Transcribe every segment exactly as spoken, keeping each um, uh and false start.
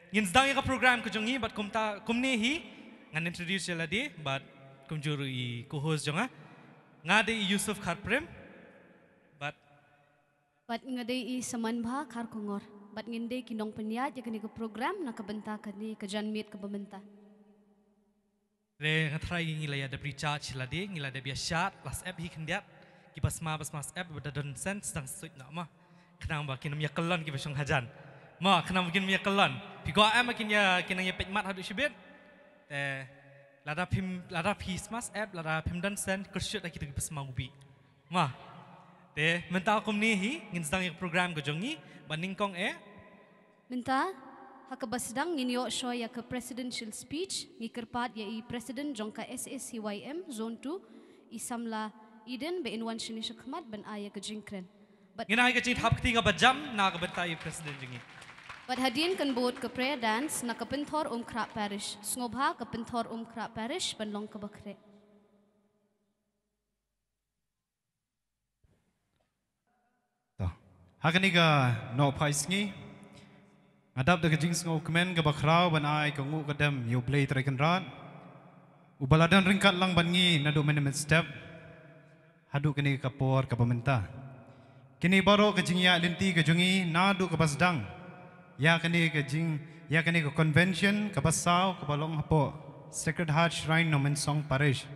Ngin sdang ïa ka program ka jong ngi bad kumta kumne hi ngan introduce ïa lade bad kumjuh ruh i co-host jong nga. Nga dei i Yusuf Kharprem bad Bad nga dei i Samanbha Kharkongor. Bad ngin dei ki nongpynïaid ïa kane ka program na ka bynta kane ka janmiet kaba mynta. Te nga tharai ngi la ïa dep recharge lade, ngi la dep ïa shad, la sep hi khyndiat. Kiba sma ba sma sep ba da don sen sdang suit noh mo. Khnang ba kin ym ïa kyllon kiba shong hajan. Mo, khnang ba kin ym ïa kyllon. Phi kwah em ba kin ïa kin nang ïa peit mat haduh shibit. Te lada phim lada phi sma sep, lada phim don sen, kyrshiut ha kito kiba sma u bih. Mo. Te mynta kumne hi ngin sdang ïa ka program ka jong ngi ba nyngkong eh Mynta ha kaba sdang ngin ïoh shuwa ïa ka presidential speech, ngi kyrpad ïa i president jong ka S A C Y M Zone two, i Samla Eden, ba in wan shane shakhmat ban ai ïa ka jingkren. Bad Ngin ai ka jingthap kti kaba jam na ka bynta i president jong ngi. Bad hadien kan bud ka prayer dance na ka Pynthor Umkhrah Parish. Sngewbha ka Pynthor Umkhrah Parish ban long kaba khreh. To. Ha kane ka nohphai sngi nga dap da ka jingsngewkmen kaba khraw ban ai ka nguh ka dem ïa U Blei Trai Kynrad, uba la don ryngkat lang bad ngi naduh mynne mynstep haduh kane ka por kaba mynta. Kine baroh ka jingïaid lynti ka jong ngi naduh kaba sdang ïa kane ka jing ïa kane ka convention kaba saw kaba long hapoh Sacred Heart Shrine Nongmynsong Parish.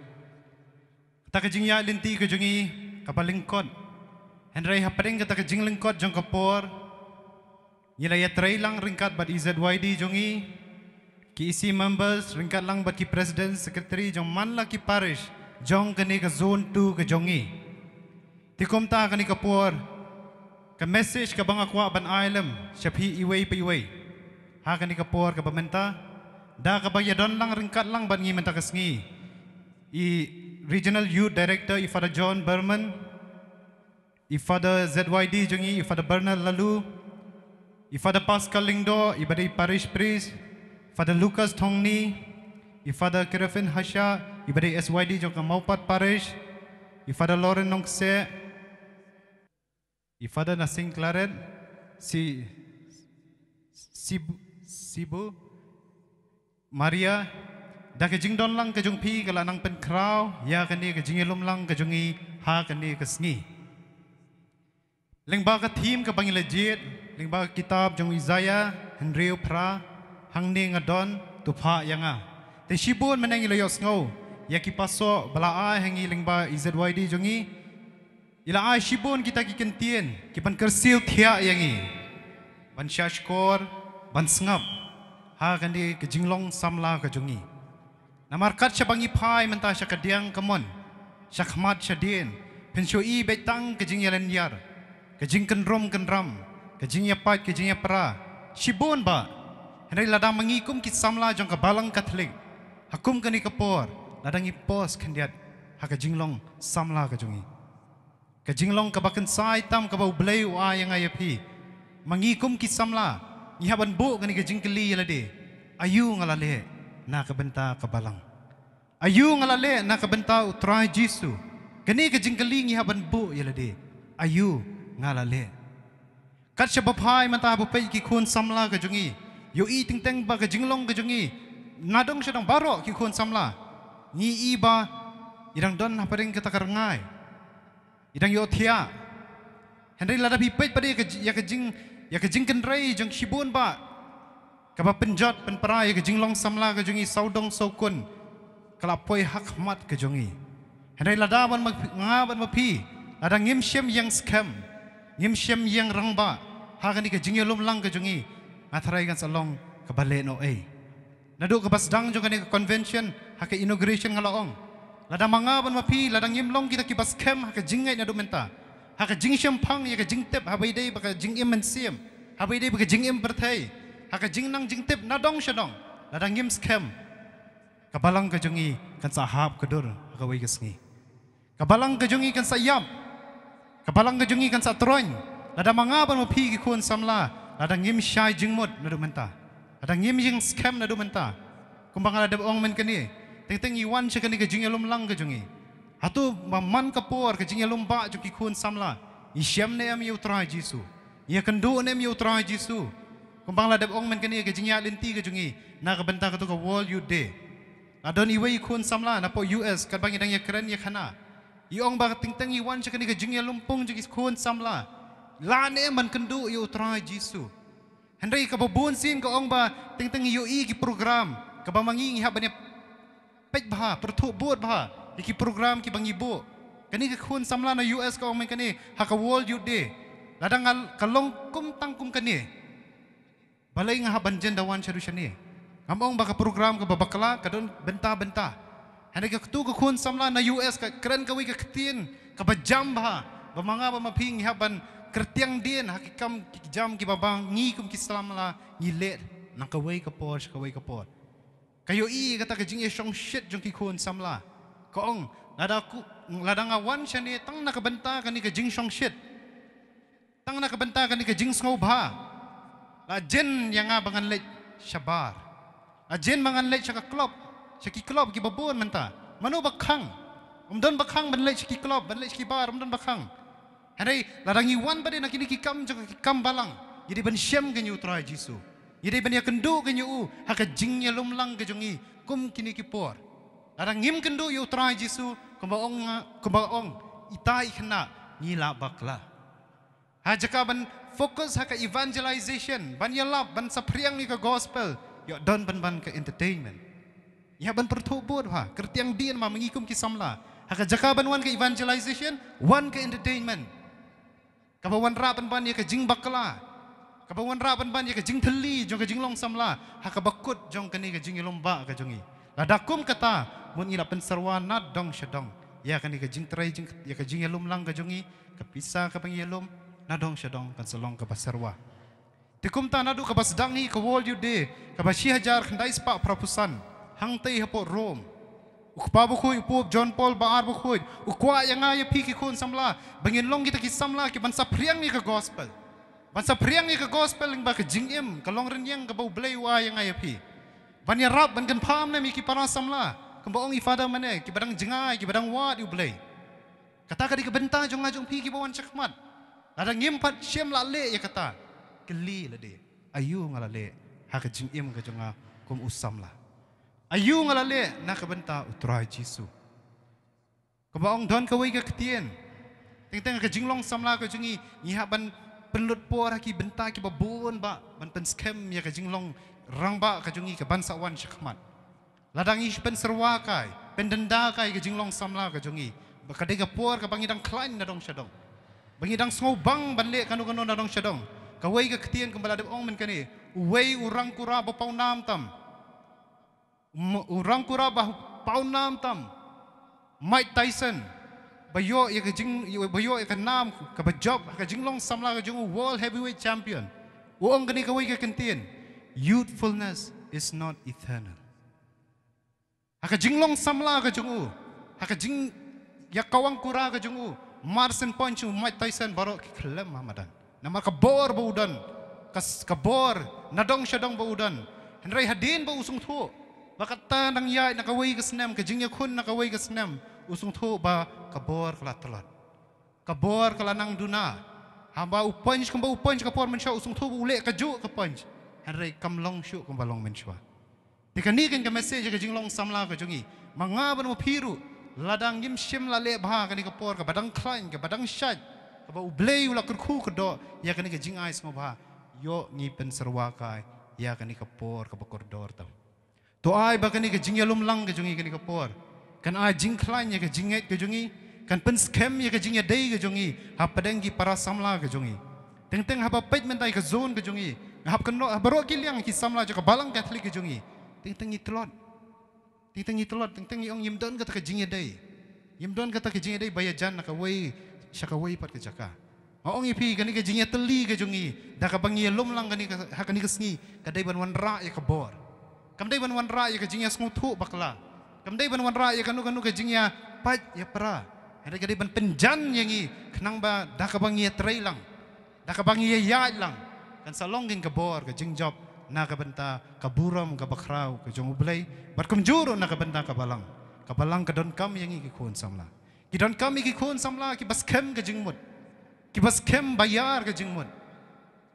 Kata ka jingïaid lynti ka jong ngi kaba lyngkot. Hynrei hapdeng kata ka jinglyngkot jong ka por, ngi la ïatrei lang ryngkat bad i Z Y D jong ngi, ki E C members ryngkat lang bad ki president secretary jong man la ki parish jong kane ka zone two ka jong ngi. Te kumta kane ka por, ka message kaba nga kwah ban ai lem sha phi iwei pa iwei ha kane ka por kaba mynta, da kaba ïadon lang ryngkat lang bad ngi mynta ka sngi, i Regional Youth Director, i Father John Berman, i Father Z Y D jong ngi, i Father Bernard Lalu, i Father Pascal Lyngdoh, iba dei Parish Priest, Father Lucas Thongni, i Father Kerefin Hasha, iba dei S Y D jong ka Mawpat Parish, i Father Lauren Nongkseh, i Father Nasing Claret, si, Sibu, Sibu, Maria, da ka jingdon lang ka jong phi ka la nang pynkhraw ïa kane ka jingïalum lang ka jong ngi ha kane ka sngi. Lyngba ka theme kaba ngi la jied, lyngba ka kitab jong Isaiah hynriew phra, hangne nga don, to phah ïa nga. Te shibun mynne ngi la ïohsngew ïa ki pasoh ba la ai ha ngi lyngba i Z Y D jong ngi. I la ai shibun kita ki kyntien ki ban kyrsiew thiah ïa ngi ban shahshkor, ban sngap ha kane ka jinglong samla ka jong ngi. Namar kat shaba ngi phai mynta sha ka diang kamon, shakhmat shadien, phin shu i beit tang ka jingïalynñiar, ka jingkynrum kynram, ka jingïapait, ka jingïapra, shibun bah. Hynrei lada ma ngi kum ki samla jong ka Balang Katholik ha kum kane ka por, lada ngi pos khyndiat ha ka jinglong samla ka jong ngi. Ka jinglong kaba kynsai tam kaba U Blei u ai ïa nga ïa phi. Ma ngi kum ki samla ngi hap ban buh kane ka jingkylli ïa lade. Aïu nga la leh na ka bynta ka Balang? Aïu nga la leh na ka bynta U Trai Jisu? Kane ka jingkylli ngi hap ban buh ïa lade. Aïu nga la leh? Kat shaba phai mynta ba peit ki khun samla ka jong ngi, ïohi teng teng ba ka jinglong ka jong ngi, na dong sha dong baroh ki khun samla, ngi i ba i dang don hapdeng kata ka rngai, i dang ïohthiah. Hynrei lada phi peit pat ïa ka jing, ïa ka jingkynrei jong shibun bah kaba pynjot pynpra ïa ka jinglong samla ka jong ngi sawdong sawkun, ka la poi ha khmat ka jong ngi. Hynrei lada ban ma, nga ban ma phi, lada ngim shym ïeng skhem, ngim shym ïeng rangbah ha kane ka jingïalum lang ka jong ngi, nga tharai kan sa long kaba leh noh ei. Naduh kaba sdang jong kane ka convention, ha ka inauguration nga la ong, lada ma nga ban ma phi, lada ngim long kita kiba skhem ha ka jingngeit naduh mynta, ha ka jingshemphang ïa ka jingtip, haba ïadei bad ka jingim mynsiem, haba ïadei bad ka jingim pyrthei, ha ka jingnang jingtip na dong sha dong, lada ngim skhem, ka Balang ka jong ngi kan sa hap ka dur ha kawei ka sngi. Ka Balang ka jong ngi kan sa ïap. Ka Balang ka jong ngi kan sa troiñ. Lada ma nga ban ma phi ki khun samla, lada ngim shai jingmut naduh mynta, lada ngim ïeng skhem naduh mynta, kumba nga la dep ong mynne, teng teng ngi wan sha kane ka jingïalum lang ka jong ngi. Hato ba man ka por ka jingïalum bah jong ki khun samla, ngi shem ne em ïa U Trai Jisu? Ngi ïakynduh ne em ïa U Trai Jisu? Kumba nga la dep ong mynta kane, ka jingïaid lynti ka jong ngi na ka bynta katu ka World Youth Day. La don iwei i khun samla napoh U S, katba ngi dang ïakren ïakhana, i ong ba teng teng i wan sha kane ka jingïalympung jong ki khun samla, la ne em ban kynduh ïa U Trai Jisu. Hynrei kaba bun sien ka ong ba teng teng i ïohi ki program kaba ma ngi ngi hap ban ïa peit bha, pyrthuh bud bha ïa ki program kiba ngi buh. Kane ka khun samla na U S ka ong mynta kane ha ka World Youth Day, lada nga ka long kum tang kum kane, balei nga hap ban jan da wan shaduh shane? Ngam ong ba ka program kaba bakla ka don bynta bynta. Hynrei katu ka khun samla na U S ka kren kawei ka ktien kaba jam bha, ba ma nga bad ma phi ngi hap ban kyrtiang dien ha ki kam ki jam kiba bang ngi kum ki samla ngi leh na kawei ka por sha kawei ka por. Ka ïohi kata ka jingïashongshit jong ki khun samla. Ka ong, lada ku, lada nga wan shane tang na ka bynta kane ka jingshongshit, tang na ka bynta kane ka jingsngewbha, la jan ïa nga ba ngan leit shabar, la jan ba ngan leit sha ka club, sha ki club kiba bun mynta. Mano ba khang? Um don ba khang ban leit sha ki club, ban leit sha ki bar, um don ba khang. Hynrei lada ngi wan pat de na kine ki kam jong ki kam balang, ngi dei ban shem kane U Trai Jisu. Ngi dei ban ïakynduh kane u ha ka jingïalumlang ka jong ngi kum kine ki por. Lada ngim kynduh ïa U Trai Jisu, kumba ong, kumba ong, ita i khynnah ngi la bakla. Ha jaka ban focus ha ka evangelization, ban ïalap, ban saphriang ïa ka gospel, ïoh don pynban ka entertainment. Ïa ban pyrthuh bud bha, kyrtiang dien ma ngi kum ki samla. Ha ka jaka ban wan ka evangelization, wan ka entertainment. Kaba wanrah pynban ïa ka jingbakla, kaba wanrah pynban ïa ka jingthylli jong ka jinglong samla ha kaba kut jong kane ka jingïalum ba ka jong ngi. Lada kum kata, mut ngi la pynsyrwa na dong sha dong ïa kane ka jingtrei jing, ïa ka jingïalumlang ka jong ngi, ka pisa kaba ngi ïalum na dong sha dong kan sa long kaba syrwa. Te kumta naduh kaba sdang hi ka World Youth Day kaba shi hajar khyndai spah phra phew san, hangtei hapoh Rome, u Kpa Bakhuid, u Pope John Paul ba ar bakhuid, u kwah ïa nga ïa phi ki khun samla ba ngin long kita ki samla ki ban saphriang ïa ka gospel. Ban saphriang ïa ka gospel lyngba ka jingim, ka long rynïeng kaba U Blei u ai ïa nga ïa phi. Ban ïarap, ban kynpham ne ïa ki para samla, kumba ong i Father mynne, kiba dang jngai, kiba dang wad ïa U Blei. Kata ka dei ka bynta jong nga jong phi kiba wan shakhmat. Lada ngim pat shym la leh ïa kata, kylli lade, aïu nga la leh ha ka jingim ka jong nga kum u samla? Aïu nga la leh na ka bynta U Trai Jisu? Kaba ong don kawei ka ktien, teng teng ka jinglong samla ka jong ngi, ngi hap ban pynlut por ha ki bynta kiba bun ba ban pynskhem ïa ka jinglong rangbah ka jong ngi ka ban sa wan shakhmat. Lada ngi pynsyrwa kai, pyndynda kai ka jinglong samla ka jong ngi, ba ka dei ka por kaba ngi dang khlaiñ na dong sha dong, ba ngi dang sngewbang ban leh kano kano na dong sha dong. Kawei ka ktien kumba la dep ong mynta kane, uwei u rangkura ba pawnam tam, u rangkura ba pawnam tam, Mike Tyson, ba ïoh ïa ka jing, ba ïoh ïa ka nam kaba jop ha ka jinglong samla ka jong u, world heavyweight champion, u ong kane kawei ka ktien, "Youthfulness is not eternal." Ha ka jinglong samla ka jong u, ha ka jingïakawang kura ka jong u, mar shen point sha u Mike Tyson baroh ki khlem ha madan. Namar ka bor ba u don, ka, ka bor na dong sha dong ba u don. Hynrei hadien ba u sngewthuh ba kata nang ïaid na kawei ka snem, ka jingïakhun na kawei ka snem, u sngewthuh ba ka bor ka la tlot. Ka bor ka la nang duna. Haba u punch kumba u punch ka por mynshuwa, u sngewthuh ba u leh kajuh ka punch, hynrei kam long shuh kumba long mynshuwa. Te kane keiñ ka message ka jinglong samla ka jong ngi. Ma nga bad ma phi ruh, lada ngim shym la leh bha kane ka por kaba dang khlaiñ, kaba dang shait, kaba U Blei u la kyrkhu kyrdoh ïa kane ka jingai sngewbha, ïoh ngi pynsyrwa kai ïa kane ka por kaba kordor tam. To ai ba kane ka jingïalumlang ka jong ngi kane ka por kan ai jingkhlaiñ ïa ka jingngeit ka jong ngi, kan pynskhem ïa ka jingïadei ka jong ngi hapdeng ki para samla ka jong ngi. Teng teng haba peit mynta ïa ka zone ka jong ngi, nga hap kynnoh ha baroh ki liang ki samla jong ka balang Katholik ka jong ngi, teng teng ngi tlot. Teng teng ngi tlot, teng teng ngi ong ngim don kata ka jingïadei. Ngim don kata ka jingïadei ba ïajan na kawei sha kawei pat ka jaka. Nga ong ïa phi, kane ka jingïatylli ka jong ngi da kaba ngi ïalumlang kane ka, ha kane ka sngi, ka dei ban wanrah ïa ka bor. Kam dei ban wanrah ïa ka jingïasngewthuh bakla. Kam dei ban wanrah ïa kano kano ka jingïapait ïapra. Hynrei ka dei ban pynjan ïa ngi khnang ba da kaba ngi ïatreilang, da kaba ngi ïaïaid lang, kan sa long keiñ ka bor ka jingjop na ka bynta ka burom kaba khraw ka jong U Blei, bad kumjuh ruh na ka bynta ka balang. Ka balang ka donkam ïa ngi ki khun samla. Ki donkam ïa ki khun samla kiba skhem ka jingmut, kiba skhem ba ïar ka jingmut.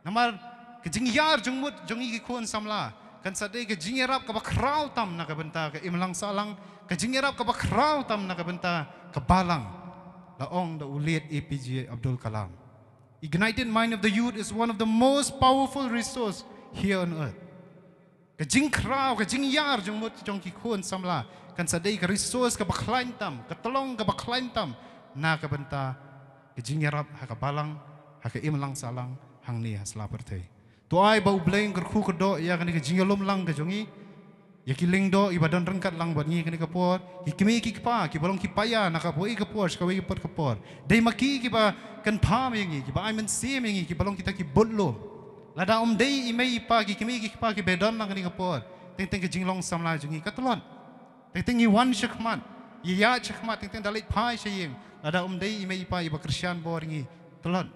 Namar Ka jingïar jingmut jong ngi ki khun samla kan sa dei ka jingïarap kaba khraw tam na ka bynta ka imlang sahlang, ka jingïarap kaba khraw tam na ka bynta ka balang, la ong da u late A P J Abdul Kalam. Ignited mind of the youth is one of the most powerful resource here on earth. Ka jingkhraw, ka jingïar jingmut jong ki khun samla kan sa dei ka resource kaba khlaiñ tam, ka tlong kaba khlaiñ tam na ka bynta ka jingïarap ha ka balang, ha ka imlang sahlang hangne ha sla pyrthei. To ai ba U Blei un kyrkhu kyrdoh ïa kane ka jingïalum lang ka jong ngi, ïa ki lyngdoh kiba don ryngkat lang bad ngi kane ka por, ki kmie ki kpa kiba long ki paia na kawei ka por sha kawei pat ka por. Dei ma ki kiba kynpham ïa ngi, kiba ai mynsiem ïa ngi, kiba long kita ki budlum. Lada ym dei i mei i pa, ki kmie ki kpa kiba don lang kane ka por, teng teng ka jinglong samla jong ngi ka tlot. Teng teng ngi wan shakhmat, ïa ïa shakhmat, teng teng da leit phai sha ïing. Lada ym dei i mei i pa iba kyrshan bor ïa ngi, tlot.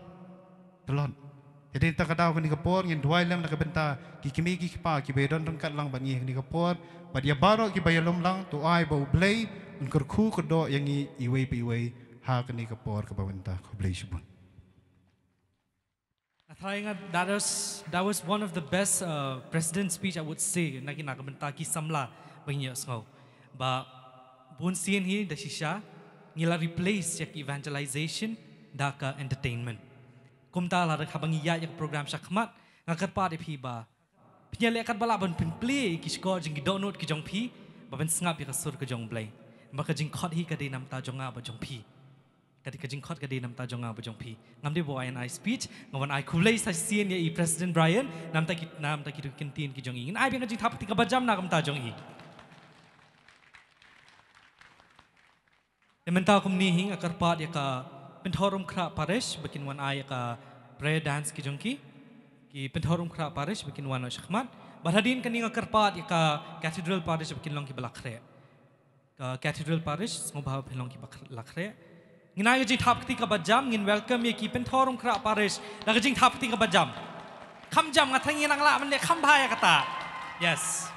Tlot. Te dei ta ka daw kane ka por ngin duwai lem na ka bynta ki kmie ki kpa kiba don ryngkat lang bad ngi kane ka por, bad ïa baroh kiba ïalum lang, to ai ba U Blei un kyrkhu kyrdoh ïa ngi iwei pa iwei ha kane ka por kaba mynta. Khublei shibun. Nga tharai nga, that was, that was one of the best, uh, president speech, I would say, na ki, na ka bynta ki samla ba ngi ïohsngew ba bun sien hi da shisha ngi la replace ïa ka evangelization da ka entertainment. Kumta lada haba ngi ïaid ïa ka program shakhmat, nga kyrpad ïa phi ba phin ïaleh katba lah ban pynplie ïa ki shkor jong ki dohnud ki jong phi ba phin sngap ïa ka sur ka jong U Blei. Namar ka jingkhot hi ka dei namar jong nga bad jong phi. Ka dei, ka jingkhot ka dei namar jong nga bad jong phi. Ngam dei ban ai speech, nga wan ai khublei sa shisien ïa i President Brian namar ki, namar ki kyntien ki jong i. Ngin ai biang ka jingthap kti kaba jam na ka bynta jong i. Te mynta kumne hi nga kyrpad ïa ka Pynthorumkhrah Parish ba kin wan ai ïa ka prayer dance ki jong ki. Ki Pynthorumkhrah Parish ba kin wan shakhmat. Bad hadien kane nga kyrpad ïa ka Cathedral Parish ba kin long kiba la khreh. Ka Cathedral Parish, sngewbha phin long kiba khr-, la khreh. Ngin ai ka jingthap kti kaba jam, ngin welcome ïa ki Pynthorumkhrah Parish da ka jingthap kti kaba jam. Kham jam, nga tharai ngi nang lah ban leh kham bha ïa kata. Yes.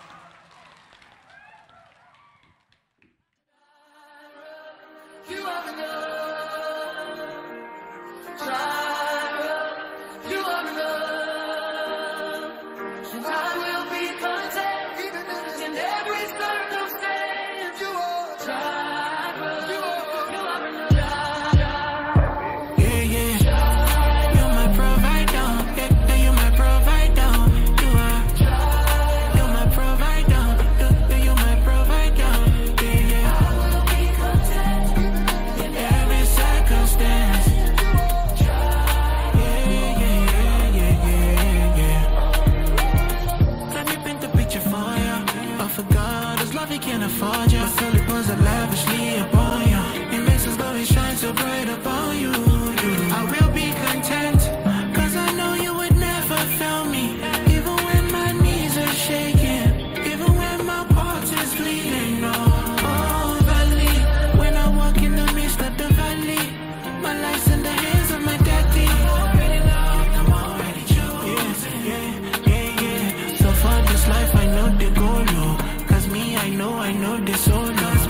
Yeah, yeah. You're my provider. Yeah, yeah, you're my provider. You are. You're my provider. You, you, you're my provider. Yeah, yeah. I will be content in every circumstance. Yeah, yeah, yeah, yeah, yeah, yeah. Let me paint the picture for you. But for God, His love He can afford you. My soul He pours out lavishly upon you. He makes His glory shine so bright upon you. I will be content, 'cause I know You would never fail me. Even when my knees are shaking, even when my pulse is fleeting, oh, oh, valley. When I walk in the midst of the valley, my life's in the hands of my daddy. I'm already loved, I'm already chosen. Yeah, yeah, yeah, yeah. So for this life, I know the goal, oh. 'Cause me, I know, I know the soul, oh.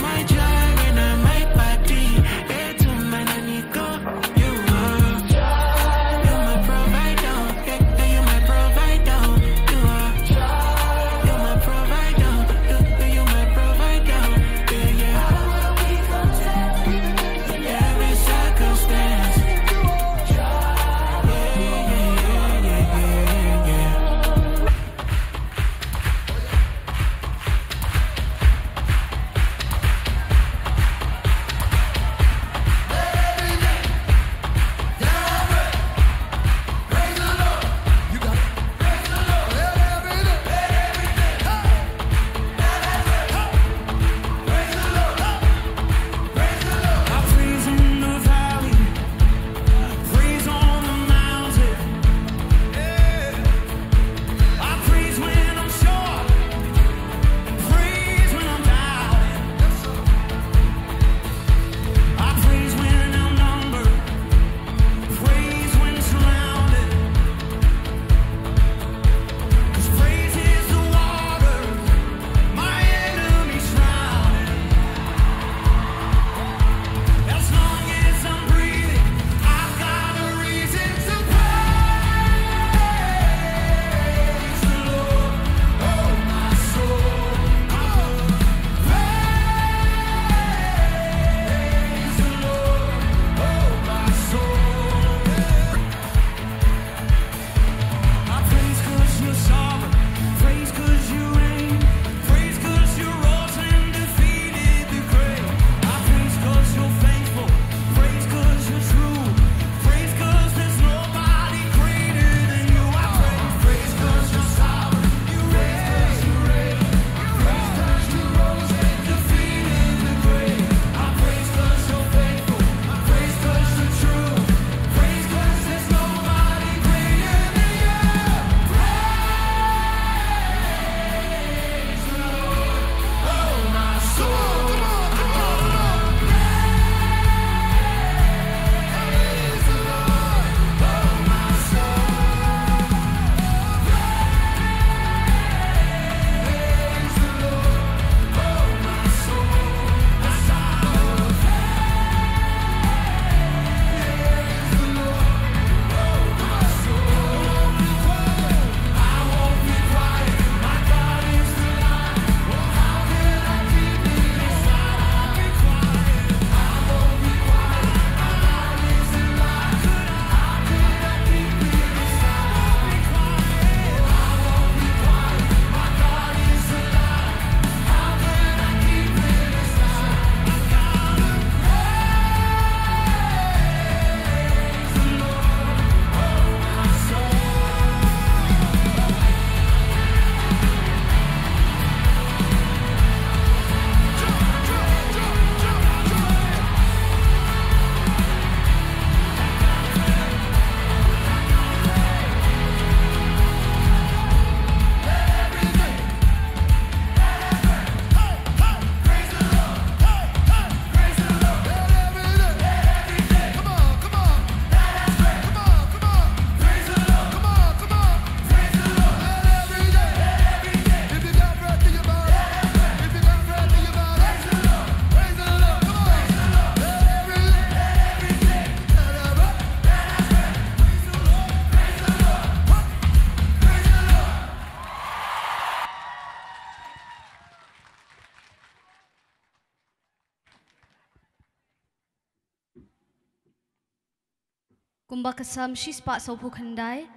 Kumba ka Salm shispah sawphew khyndai,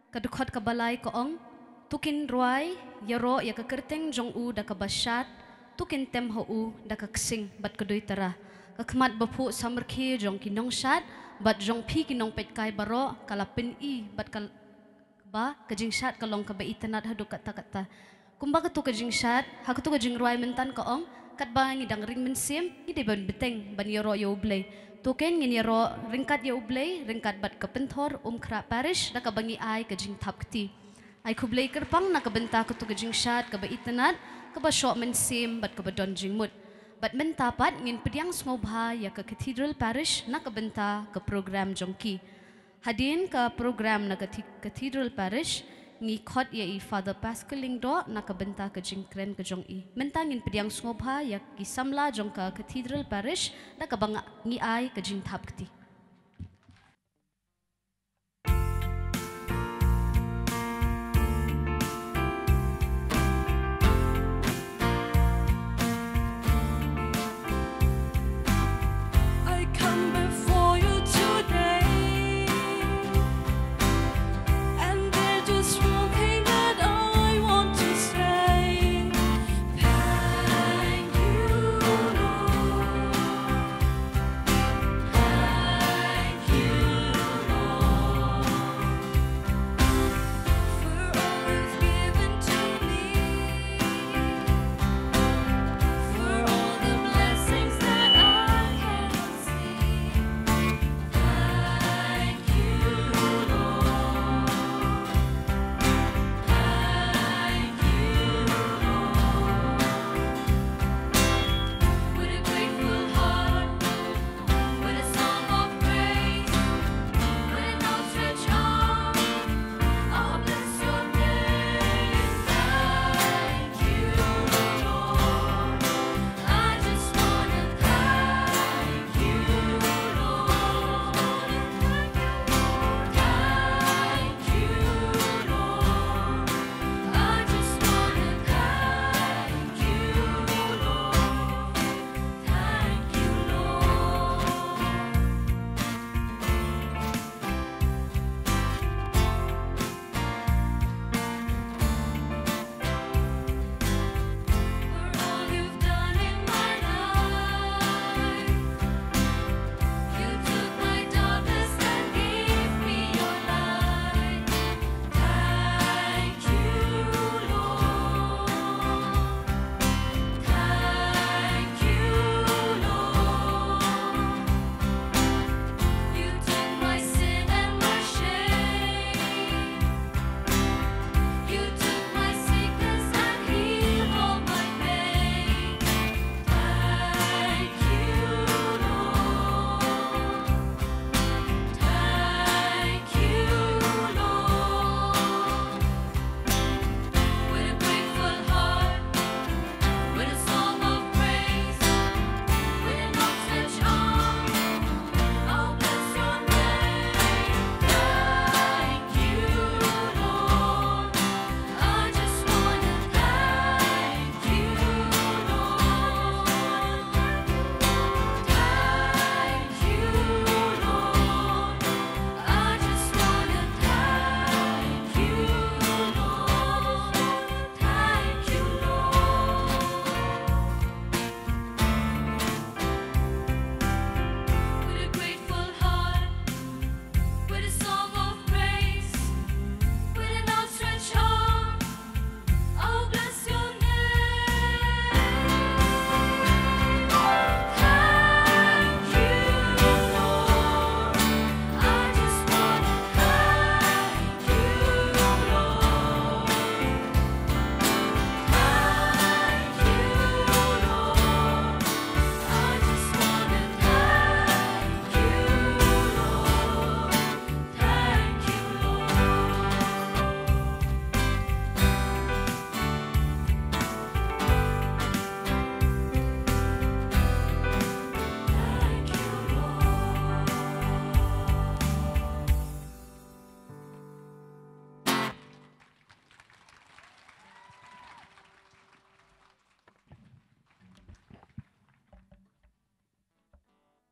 ka dkhot kaba lai ka ong, "To kin rwai ïaroh ïa ka kyrteng jong u da kaba shad, to kin tem ha u da ka ksing bad ka duitara." Ka khmat baphuh samrkhie jong ki nongshad bad jong phi ki nongpeitkai baroh ka la pyni bad ka ba ka jingshad ka long kaba itynnad haduh katta katta. Kumba katu ka jingshad, ha katu ka jingrwai myntan ka ong, katba ngi dang ring mynsiem, ngi dei ban bteng ban ïaroh ïa U Blei. To kin ngin ïaroh ryngkat ïa U Blei, ryngkat bad ka Pynthor Umkhrah Parish, da kaba ngi ai ka jingthap kti. Ai khublei kyrpang na ka bynta katu ka jingshad kaba itynnad, kaba shoh mynsiem bad kaba don jingmut. Bad mynta pat ngin pdiang sngewbha ïa ka Cathedral Parish na ka bynta ka program jong ki. Hadien ka program na ka thi-, Cathedral Parish, ngi khot ïa i Father Pascal Lyngdoh na ka bynta ka jingkren ka jong i. Mynta ngin pdiang sngewbha ïa ki samla jong ka Cathedral Parish da kaba nga-, ngi ai ka jingthap kti. I come before you today, and there's just one thing that I want to say. Thank you, Lord.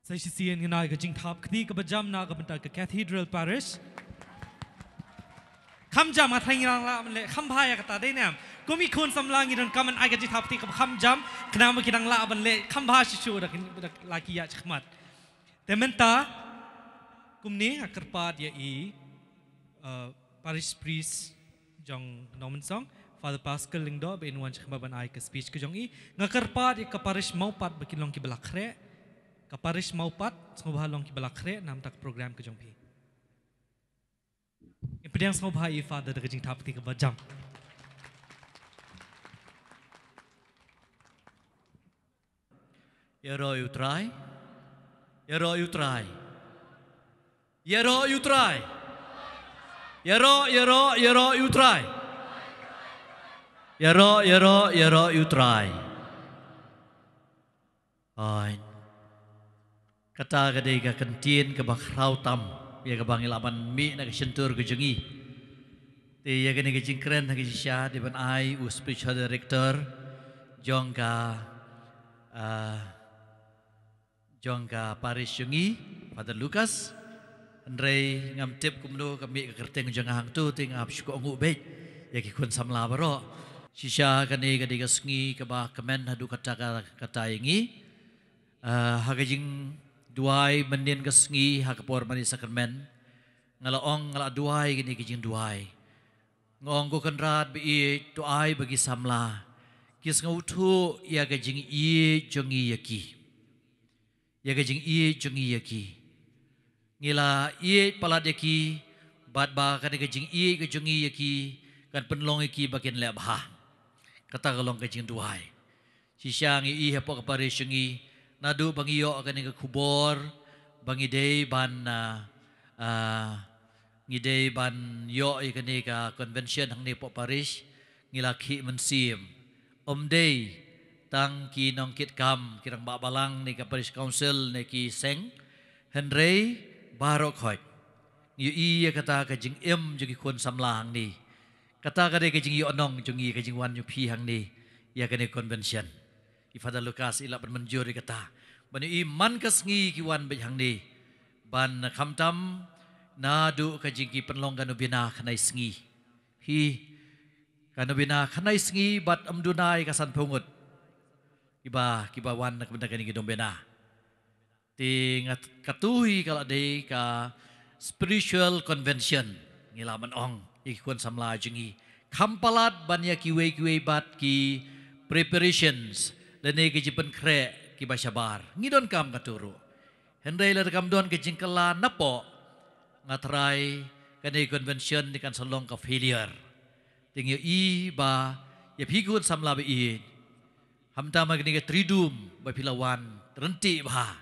Sa shisien ngin ai ka jingthap kti kaba jam na ka bynta ka Cathedral Parish. Kham jam, nga tharai ngi dang lah ban leh kham bha ïa kata, dei ne em? Kum ki khun samla ngi donkam ban ai ka jingthap kti kaba kham jam, khnang ba ki dang lah ban leh kham bha shisha da ki, da la ki ïaid shakhmat. Te mynta kumne nga kyrpad ïa i, uh, Parish Priest jong Nongmynsong, Father Pascal Lyngdoh, ba in wan shakhmat ban ai ka speech ka jong i. Nga kyrpad ïa ka Parish Mawpat ba kin long kiba la khreh. Ka Parish Mawpat, sngewbha long kiba la khreh namar ka program ka jong phi. Ngin pdiang sngewbha ïa i Father da ka jingthap kti kaba jam. Ïaroh ïa u Trai. Ïaroh ïa u Trai. Ïaroh ïa u Trai. Ïaroh, ïaroh, ïaroh ïa u Trai. Ïaroh, ïaroh, ïaroh ïa u Trai. Ai. Kata ka dei ka kyntien kaba khraw tam ïa kaba ngi lah ban mih na ka shyntur ka jong ngi. Te ïa kane ka jingkren ha ka jingshisha dei ban ai u spiritual director jong ka, ah, jong ka parish jong ngi, Father Lucas. Hynrei ngam tip kumno ka mih ka kyrteng jong nga hangto, te nga hap shu kohnguh beit ïa ki khun samla baroh. Shisha kane ka dei ka sngi kaba kmen haduh katta ka, katta ïa ngi. Ah, ha ka jingduwai mynnin ka sngi ha ka por mane sakramen, nga la ong, nga la duwai kane ka jingduwai. Nga ong, ko Kynrad ba ïeit, to ai ba ki samla ki sngewthuh ïa ka jingïeit jong ngi ïa ki. Ïa ka jingïeit jong ngi ïa ki. Ngi la ïeit palat ïa ki, bad ba kane ka jingïeit ka jong ngi ïa ki kan pynlong ïa ki ba kin leh bha. Kata ka long ka jingduwai. Shisha ngi i hapoh ka parish jong ngi, naduh ba ngi ïoh kane ka khubor ba ngi dei ban, ah, ah, ngi dei ban ïoh ïa kane ka convention hangne hapoh parish, ngi la khih mynsiem. Ym dei tang ki nongkitkam, ki rangbah balang ne ka parish council ne ki seng, hynrei baroh khoit. Ngi ïohi ïa kata ka jingim jong ki khun samla hangne. Kata ka dei ka jingïohnong jong ngi, ka jingwan jong phi hangne ïa kane convention. I Father Lucas i lah ban mynjur ïa kata. Ban ïohi man ka sngi ki wan beit hangne. Ban khamtam naduh ka jingki pynlong ka nobena khyndai sngi. Hi, ka nobena khyndai sngi bad ym duna ïa ka sanphew ngut. Kiba, kiba wan na ka bynta kane ka nobena. Te nga, kato hi ka la dei ka spiritual convention ngi lah ban ong ïa ki khun samla jong ngi. Kham palat ban ïa kiwei kiwei pat ki preparations lane ki jingpynkhreh kiba shabar. Ngi donkam kato ruh. Hynrei lada kam don ka jingkylla napoh, nga tharai kane ka convention ne kan sa long ka failure. Te ngi ïohi ba ïa phi ki khun samla ba ïeit, khamtam ha kane ka Triduum ba phi la wan ryntih bha.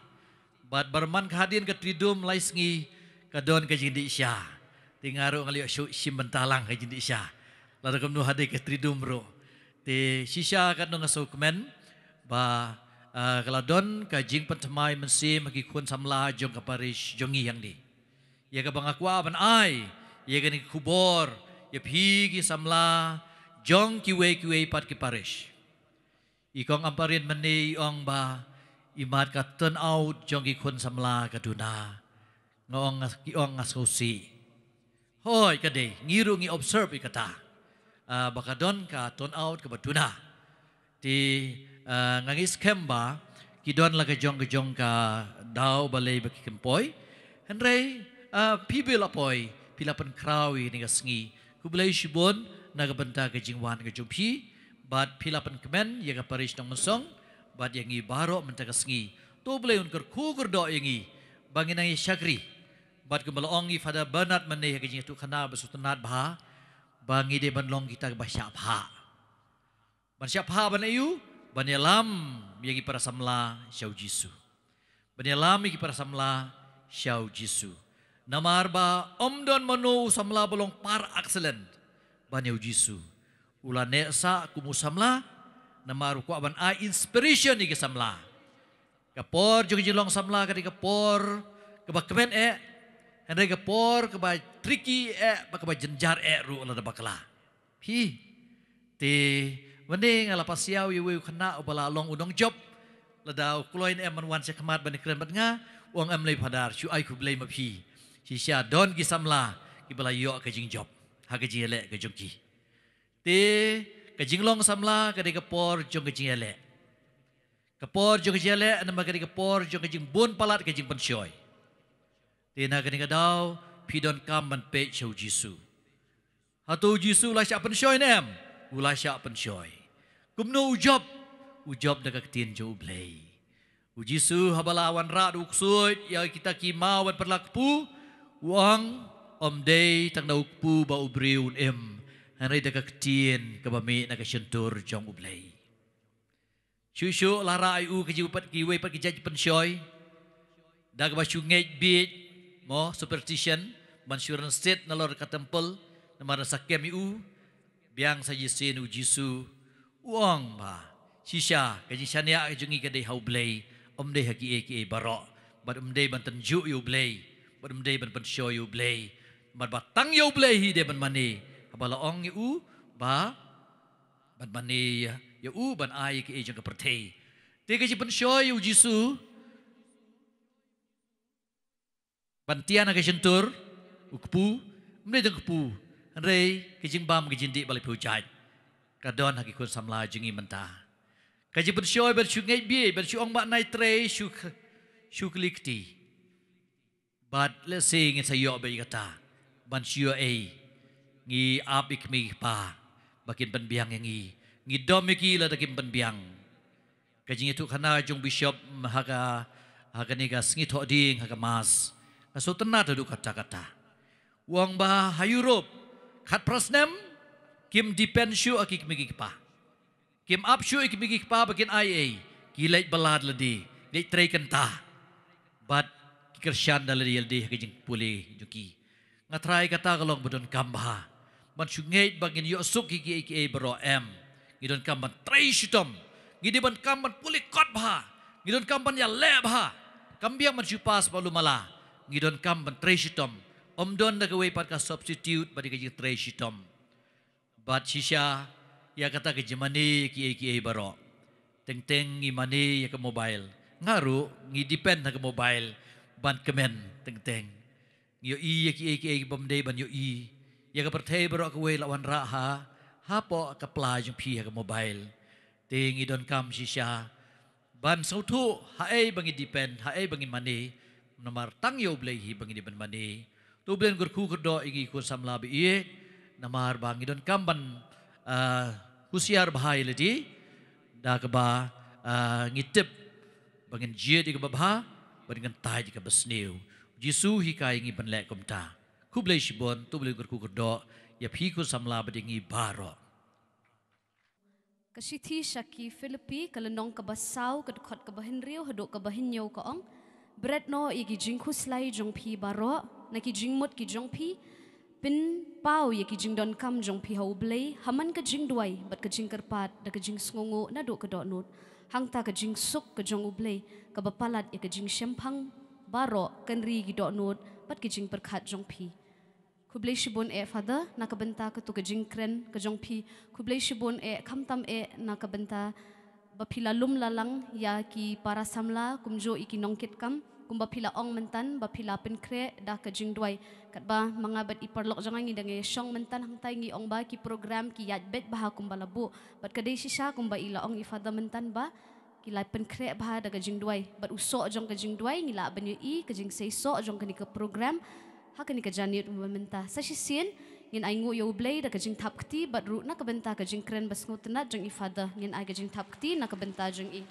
Bad ba man ka hadien ka Triduum lai sngi ka don ka jingdih sha. Te nga ruh nga la ïoh shu shim bynta lang ka jingdih sha. Lada kumno hadien ka Triduum ruh. Te shisha katno nga sngewkmen ba, ah, ka la don ka jingpynthymmai mynsiem ha ki khun samla jong ka parish jong ngi hangne. Ïa kaba nga kwah ban ai ïa kane ka khubor ïa phi ki samla jong kiwei kiwei pat ki parish. I Kong Ampareen mynne i ong ba imat ka turnout jong ki khun samla ka duna. Nga ong, nga, ki ong nga sngewsih. Hooid ka dei, ngi ruh ngi observe ïa kata. Ah, ba ka don ka turnout kaba duna. Te, ah, nga ngeit skhem ba ki don la ka jong ka jong ka daw balei ba ki khlem poi. Hynrei, ah, phi ba la poi, phi la pynkhraw ïa kane ka sngi. Khublei shibun na ka bynta ka jingwan ka jong phi. Bad phi la pynkmen ïa ka parish Nongmynsong bad ïa ngi baroh mynta ka sngi. To Blei un kyrkhu kyrdoh ïa ngi ba ngin nang ïa shakri. Bad kumba la ong i Father Bernard mynne ha ka jingïathuhkhana ba sngewtynnat bha ba ngi dei ban long kita kiba shah phah. Ban shah phah ban ïa u, ban ïalam ïa ki para samla sha u Jisu. Ban ïalam ïa ki para samla sha u Jisu. Namar ba ym don mano u samla ba long par excellent ban ïa u Jisu. U la neh sah kum u samla, namar u kwah ban ai inspiration ïa ki samla. Ka por jong ka jinglong samla ka dei ka por kaba kmen eh, hynrei ka por kaba tricky eh, ba kaba jynjar eh ruh lada bakla. Phi. Te mynne nga la pasiaw ïa uwei u khynnah uba la long u nongjop. Lada u kloi ne em ban wan sha khmat ban kren bad nga, u ong em lei Phadar, shu ai khublei ma phi. Shisha don ki samla kiba la ïoh ka jingjop ha ka jingïaleh ka jong ki. Te ka jinglong samla ka dei ka por jong ka jingïaleh. Ka por jong ka jingïaleh namar ka dei ka por jong ka jingbun palat ka jingpynshoi. Te na kane ka daw phi donkam ban peit sha u Jisu. Hato u Jisu u la shah pynshoi ne em? U la shah pynshoi. Kumno u jop? U jop da ka ktien jong U Blei. U Jisu haba la wanrah da u ksuid ïa kita ki maw bad pyrlak kpu, u ong, ym dei tang da u kpu ba u briew un im, hynrei da ka ktien kaba mih na ka shyntur jong U Blei. Shuh shuh la rah ïa u ka jingpat kiwei pat ki jait pynshoi da kaba shu ngeit bieit, mo, superstition, ban shu rynsied nalor ka temple, namar sa kem ïa u. Biang sa shisien u Jisu u ong ba shisha ka jingshaniah ka jong ngi ka dei ha U Blei, ym dei ha kiei kiei baroh, bad ym dei ban tynjuh ïa U Blei, bad ym dei ban pynshoi ïa U Blei, bad ba tang ïa U Blei hi dei ban mane. Haba la ong ïa u ba ban mane ïa, ïa u ban ai ïa kiei jong ka pyrthei. Te ka jingpynshoi ïa u Jisu ban tian ha ka shyntur, u kpu, ym dei tang kpu, hynrei ka jingbam ka jingdih ba la phew jait ka don ha ki khun samla jong ngi mynta. Ka jingpynshoi ban shu ngeit bieit, ban shu ong ba nai trei, shu, shu kylli kti. Bad lehse ngin sa ïoh beit ïa kata ban shu ïoh ei. Ngi ap ïa ki kmie ki kpa ba kin pynbiang ïa ngi. Ngi dom ïa ki lada kim pynbiang. Ka jingïathuhkhana jong u Bishop ha ka, ha kane ka sngi thohdieng ha ka Mass, nga sngewtynnat haduh katta katta. U ong ba ha Europe khatphra snem kim depend shuh ha ki kmie ki kpa. Kim ap shuh ïa ki kmie ki kpa ba kin ai ei. Ki leit bylla da lade, leit trei kynta, bad ki kyrshan da lade ïa lade ha ka jingpule jong ki. Nga tharai kata ka long ba donkam bha ban shu ngeit ba ngin ïoh suk ïa kiei kiei baroh, em. Ngi donkam ban trei shitom. Ngi dei ban kam ban pule kot bha. Ngi donkam ban ïaleh bha. Kam biang ban shu pass ba lum mala. Ngi donkam ban trei shitom. Ym don da kawei pat ka substitute ba dei ka jingtrei shitom. Bad shisha ïa kata ka jingmane kiei kiei baroh. Teng teng ngi mane ïa ka mobile. Nga ruh ngi depend ha ka mobile ban kmen teng teng. Ngi ïohi ïa kiei kiei bym dei ban ïohi. Ïa ka pyrthei baroh kawei la wanrah ha, hapoh ka pla jong phi ha ka mobile. Te ngi donkam shisha ban sngewthuh haei ba ngi depend, haei ba ngi mane. Namar tang ïa U Blei hi ba ngi dei ban mane. To U Blei un kyrkhu kyrdoh ïa ngi khun samla ba ïeit. Namar ba ngi donkam ban, ah, husiar bha ïa lade da kaba, ah, ngi tip ba ngin jied ïa kaba bha, ba ngin tait ïa kaba sniew. Jisu hikai ïa ngi ban leh kumta. Khublei shibun, to U Blei un kyrkhu kyrdoh ïa phi khun samla bad ïa ngi baroh. Ka shithi sha ki Philippi, ka lynnong kaba saw, ka dkhot kaba hynriew haduh kaba hynñiew ka ong: Bret noh ïa ki jingkhuslai jong phi baroh na ki jingmut ki jong phi. Pynpaw ïa ki jingdonkam jong phi ha U Blei ha man ka jingduwai bad ka jingkyrpad da ka jingsngewnguh naduh ka dohnud. Hangta ka jingsuk ka jong U Blei, kaba palat ïa ka jingshemphang baroh, kan ri ki dohnud bad ki jingpyrkhat jong phi. Khublei shibun eh Father na ka bynta kato ka jingkren ka jong phi. Khublei shibun eh khamtam eh na ka bynta ba phi la lum la lang ïa ki para samla kumjuh ïa ki nongkitkam, kumba phi la ong mynta ba phi la pynkhreh da ka jingduwai. Katba ma nga bad i paralok jong nga ngi dang ïashong mynta, hangta ngi ong ba ki program ki ïaid beit bha kumba la buh. Bad ka dei shisha kumba i la ong i Father mynta ba ki la pynkhreh bha da ka jingduwai. Bad u soh jong ka jingduwai ngi lah ban ïohi ka jingseisoh jong kane ka program ha kane ka janmiet mynta. Sa shisien ngin ainguh ïa U Blei da ka jingthap kti, bad ruh na ka bynta ka jingkren ba sngewtynnat jong i Father, ngin ai ka jingthap kti na ka bynta jong i.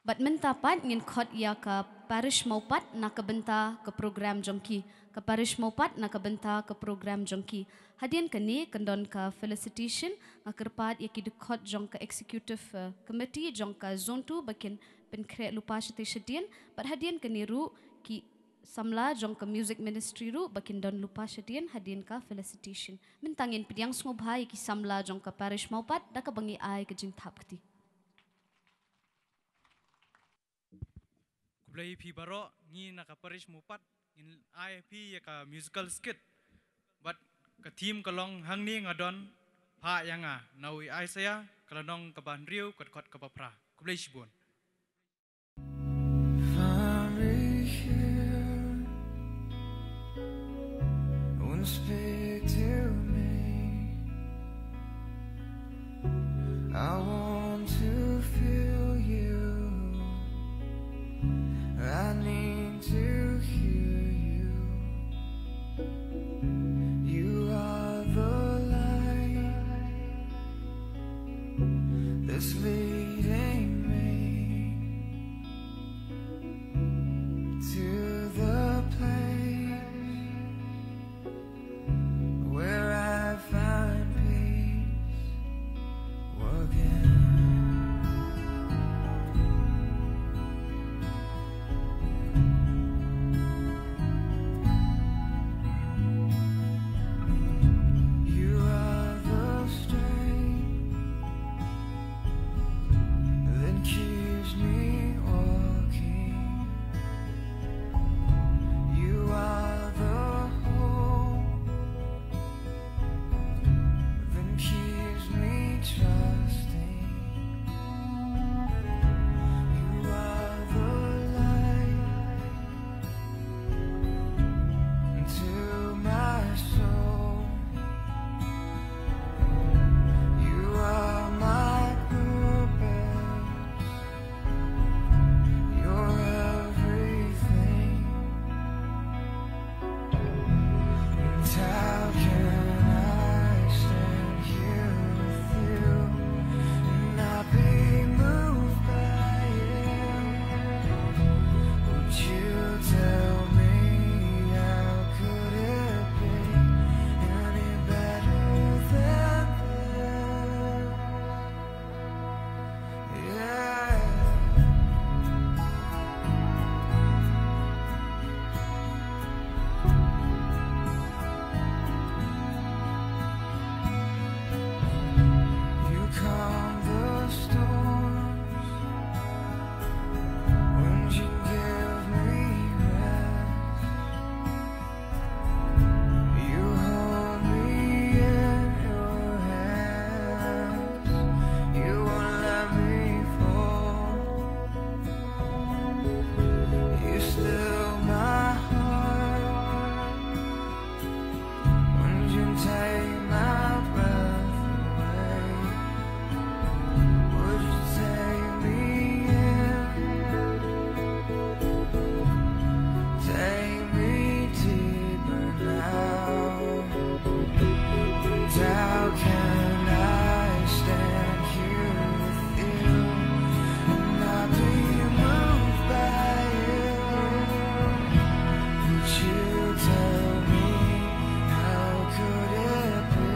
Bad mynta pat ngin khot ïa ka parish Mawpat na ka bynta ka program jong ki. Ka parish Mawpat na ka bynta ka program jong ki. Hadien kane kan don ka felicitation, nga kyrpad ïa ki dkhot jong ka executive, eh, committee jong ka zone two ba kin pynkhreh lypa shatei shadien, bad hadien kane ruh ki samla jong ka music ministry ruh ba kin don lypa shadien hadien ka felicitation. Mynta ngin pdiang sngewbha ïa ki samla jong ka parish Mawpat da kaba ngi ai ka jingthap kti. Khublei phi baroh, ngi na ka parish Mawpat ngin ai phi ïa ka musical skit. Bad ka theme ka long Hangne Nga Don, phah ïa nga, na u Isaiah, ka lynnong kaba hynriew, ka dkhot kaba phra. Khublei shibun. From here, won't speak to me. I want to feel you. I need to hear you. You are the light that's leading me to the place where I find peace again. You are the strength that keeps me walking. You are the hope that keeps me trusting. You are the light to my soul. You are my purpose. You're everything. And how can I stand here with you and not be moved by you? Would you tell me, how could it be any better than this? Yeah. You calm the storms when you give me rest. You hold me in your hands. You won't let me fall. You still my heart. Would you take my breath away? Would you take me in? Take me deeper now. And how can I stand here with you and not be moved by you? Would you tell me, how could it be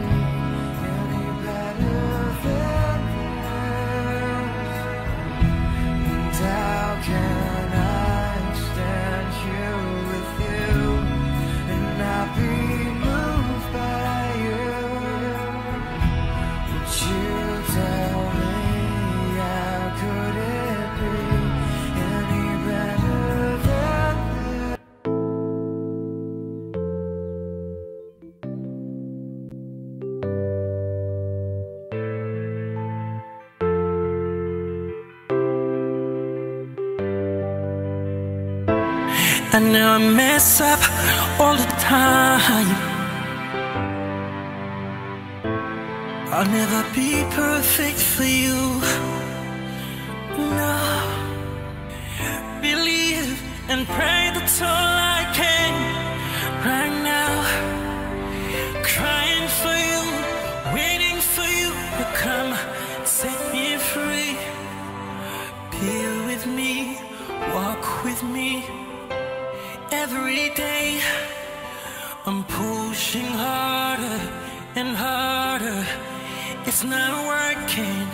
any better than this? And how can I stand here with you and not be moved by you? Would you tell me, how could it be any better than this? I know I mess up all the time. I'll never be perfect for you. No. Believe and pray, that's all I can right now. Crying for you, waiting for you to come set me free. Be with me, walk with me every day. I'm pushing harder and harder. It's not working.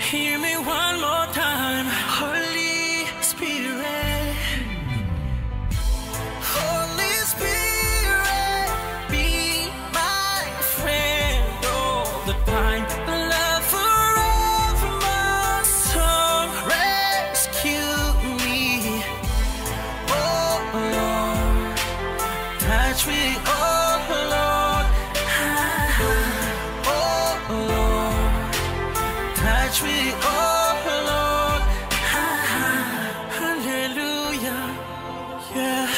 Hear me one more time. Holy Spirit, Holy Spirit, be my friend all the time. Love forever, my soul, rescue me. Oh Lord, touch me, oh Lord. Oh Lord, touch We, oh Lord, ha, ha, hallelujah, yeah,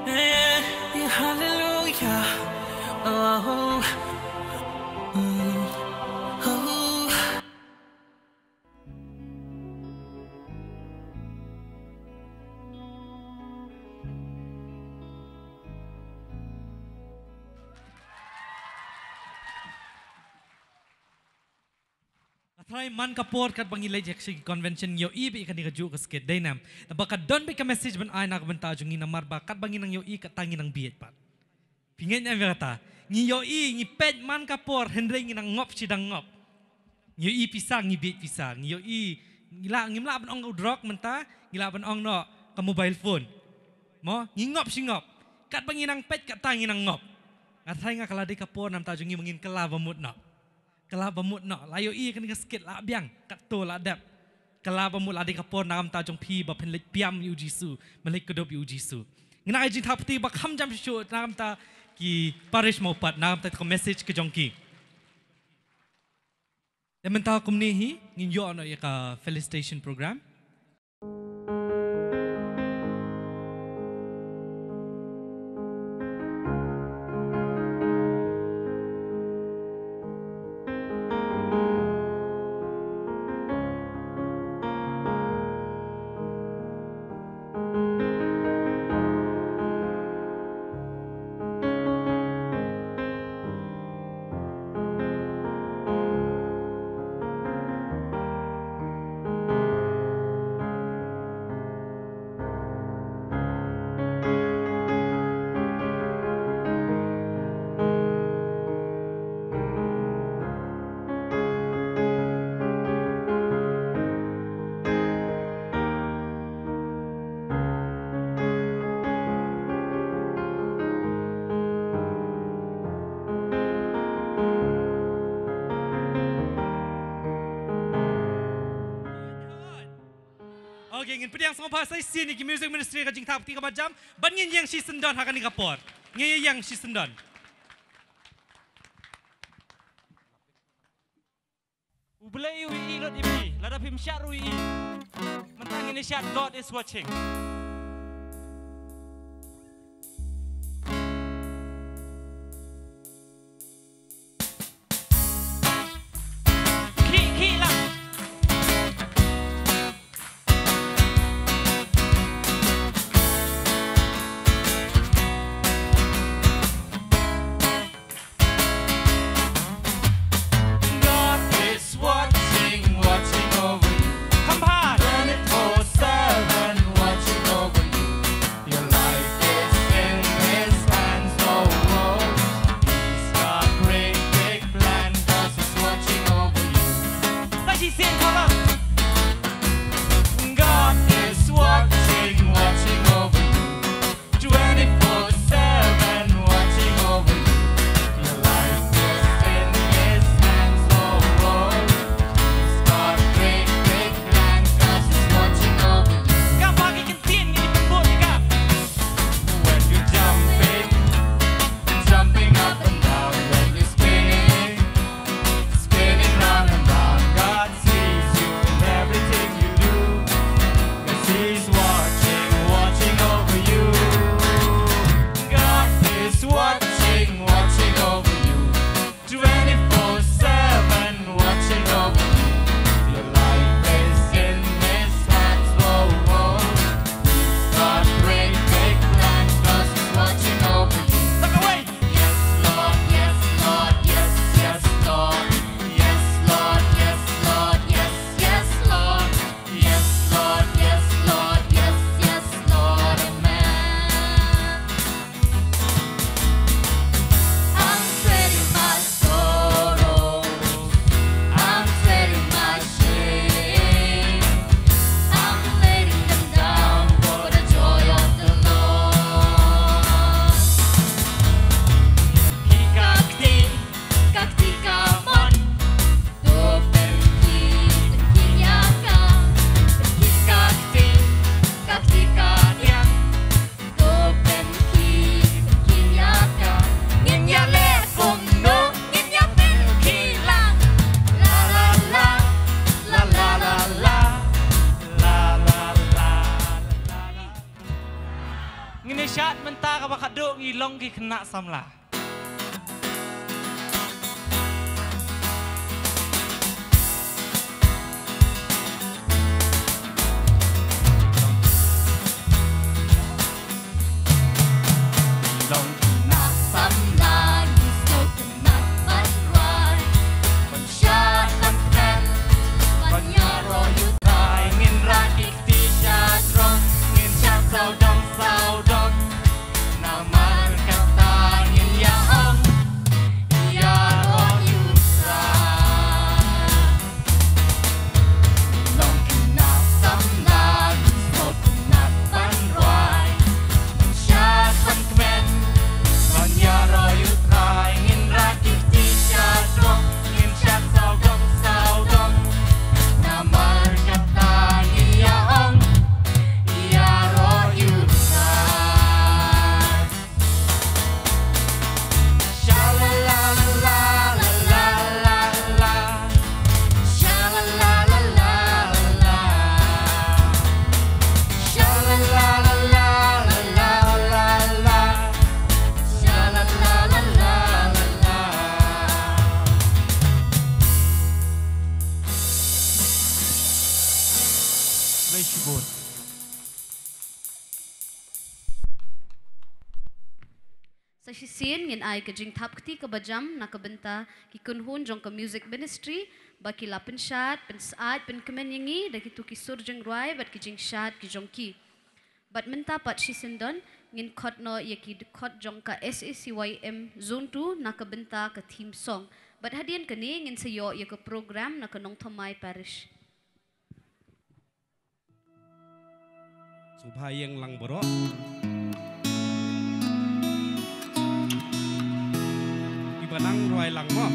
yeah, yeah, hallelujah, oh, mm, oh. Nga tharai man ka por katba ngi leit ïa ka convention ngi ïohi beit ïa kane kajuh ka skit, dei ne em? Naba ka don beit ka message ban ai na ka bynta jong ngi namar ba katba ngi nang ïohi kata ngi nang bieit pat. Phi ngeit ne em ïa kata? Ngi ïohi, ngi peit man ka por, hynrei ngi nang ngop shi dang ngop. Ngi ïohi pisa, ngi bieit pisa. Ngi ïohi, ngi lah, ngim lah ban ong u drok mynta, ngi lah ban ong noh ka mobile phone. Mo, ngi ngop shi ngop. Katba ngi nang peit kata ngi nang ngop. Nga tharai nga ka la dei ka por na ka bynta jong ngi ba ngin kylla ba mut noh. Kylla ba mut noh, la ïohi ïa kane ka skit la biang, katto la dep. Kylla ba mut la dei ka por na ka bynta jong phi ba phin leit biam ïa u Jisu, ban leit kdup ïa u Jisu. Ngi nang ai jingthap kti ba kham jam shuh shuh na ka bynta ki parish Mawpat, na ka bynta ka message ka jong ki. Te mynta kumne hi, ngin ïoh noh ïa ka felicitation program. Okay, ngin pdiang sngewbha sa shisien ïa ki music ministry ka jingthap kti kaba jam, bad ngin ïeng shisyndon ha kane ka por. Ngin ïeng shisyndon. U Blei u ïohi lut ïa phi, lada phim shad ruh u ïohi. Mynta ngin ïa shad God is watching. Khih, khih lang. God is watching, watching over you. Kham bha. Twenty-four seven watching Long ki khynnah samla. Long khynnah samla ngi sngewtynnat ban rwai, ban shad ban kmen, ban ïaroh ïuhthai. Ngin rah ki kti sha jrong, ngin shad sawdong sawdong. Namar kata ngin ïa ong, ïaroh ïuhthai. Long khynnah samla ngi sngewtynnat ban rwai, ban shad ban kmen, ban ïaroh ïuhthai. Ngin rah ki kti sha jrong, ngin shad sawdong sawdong. Namar kata ngin ïa ong, ïaroh ïuhthai. Khublei shibun. Sa shisien ngin ai ka jingthap kti kaba jam na ka bynta ki kynhun jong ka music ministry ba ki la pynshad, pynsyaid, pynkmen ïa ngi da kito ki sur jingrwai bad ki jingshad ki jong ki. Bad mynta pat shisyndon ngin khot noh ïa ki dkhot jong ka S A C Y M Zone two na ka bynta ka theme song. Bad hadien kane ngin sa ïoh ïa ka program na ka Nongthymmai Parish. Sngewbha ïeng lang baroh. Kiba nang rwai lang mo.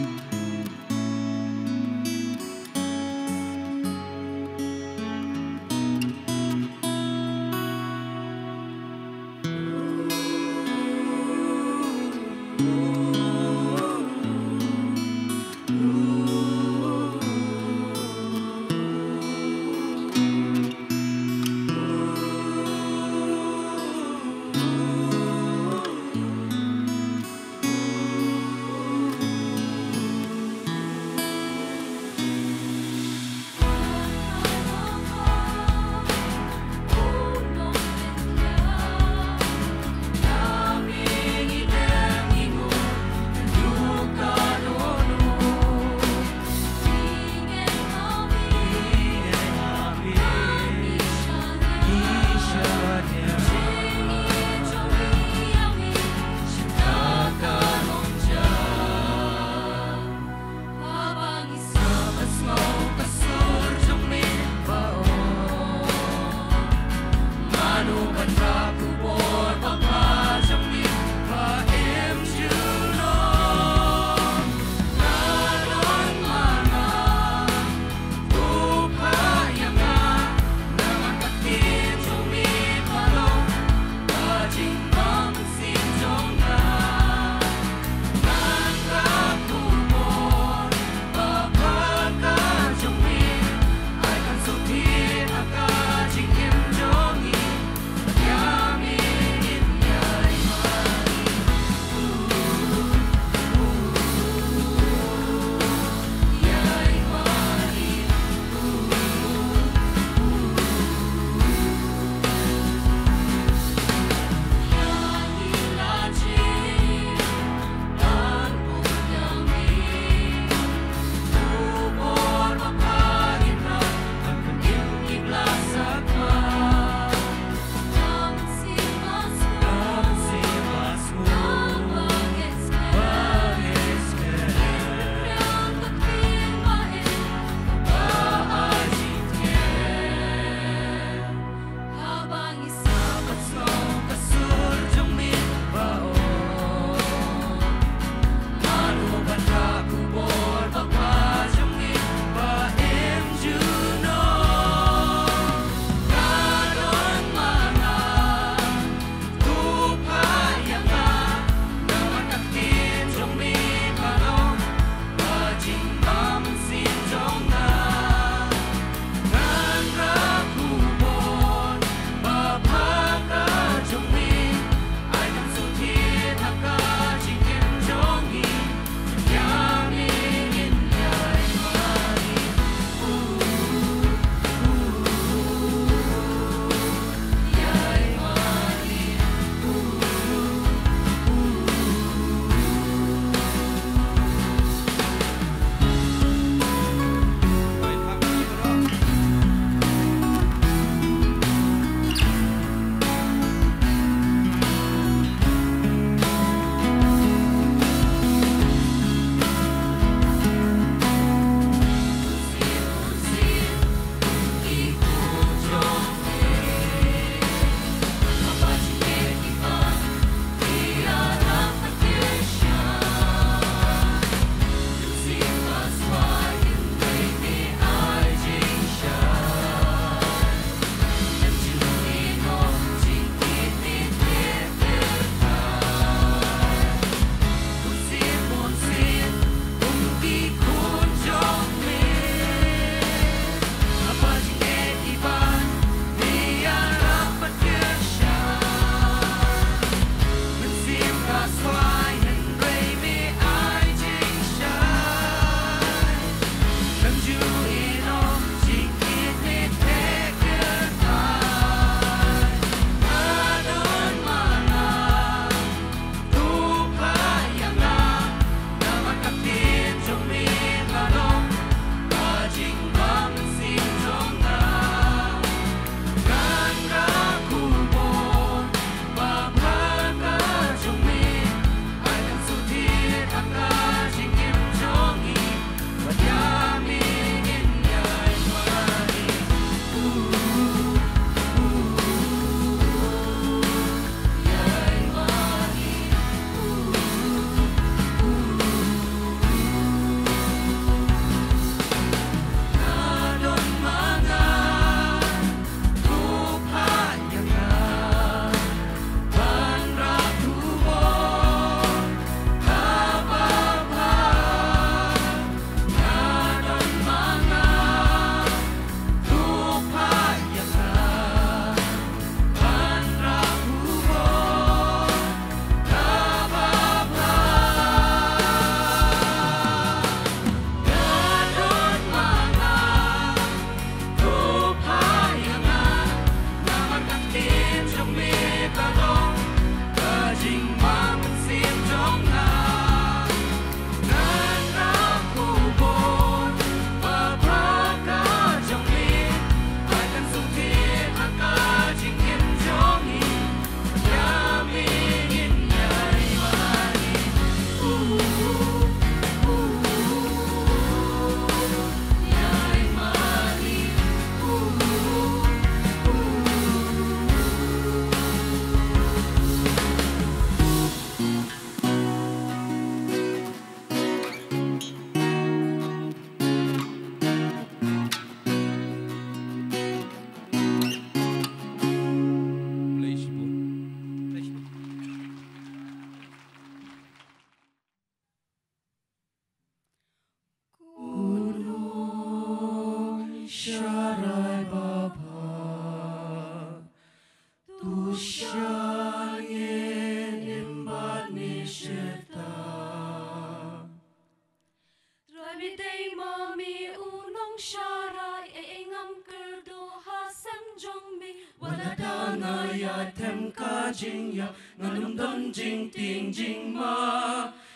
Ei ma me u nongsharai, ei, ei ngam kyrduh ha sem jong me. Wat la da nga ïatem ka jingïap, ngan ym don jingtieng jingma.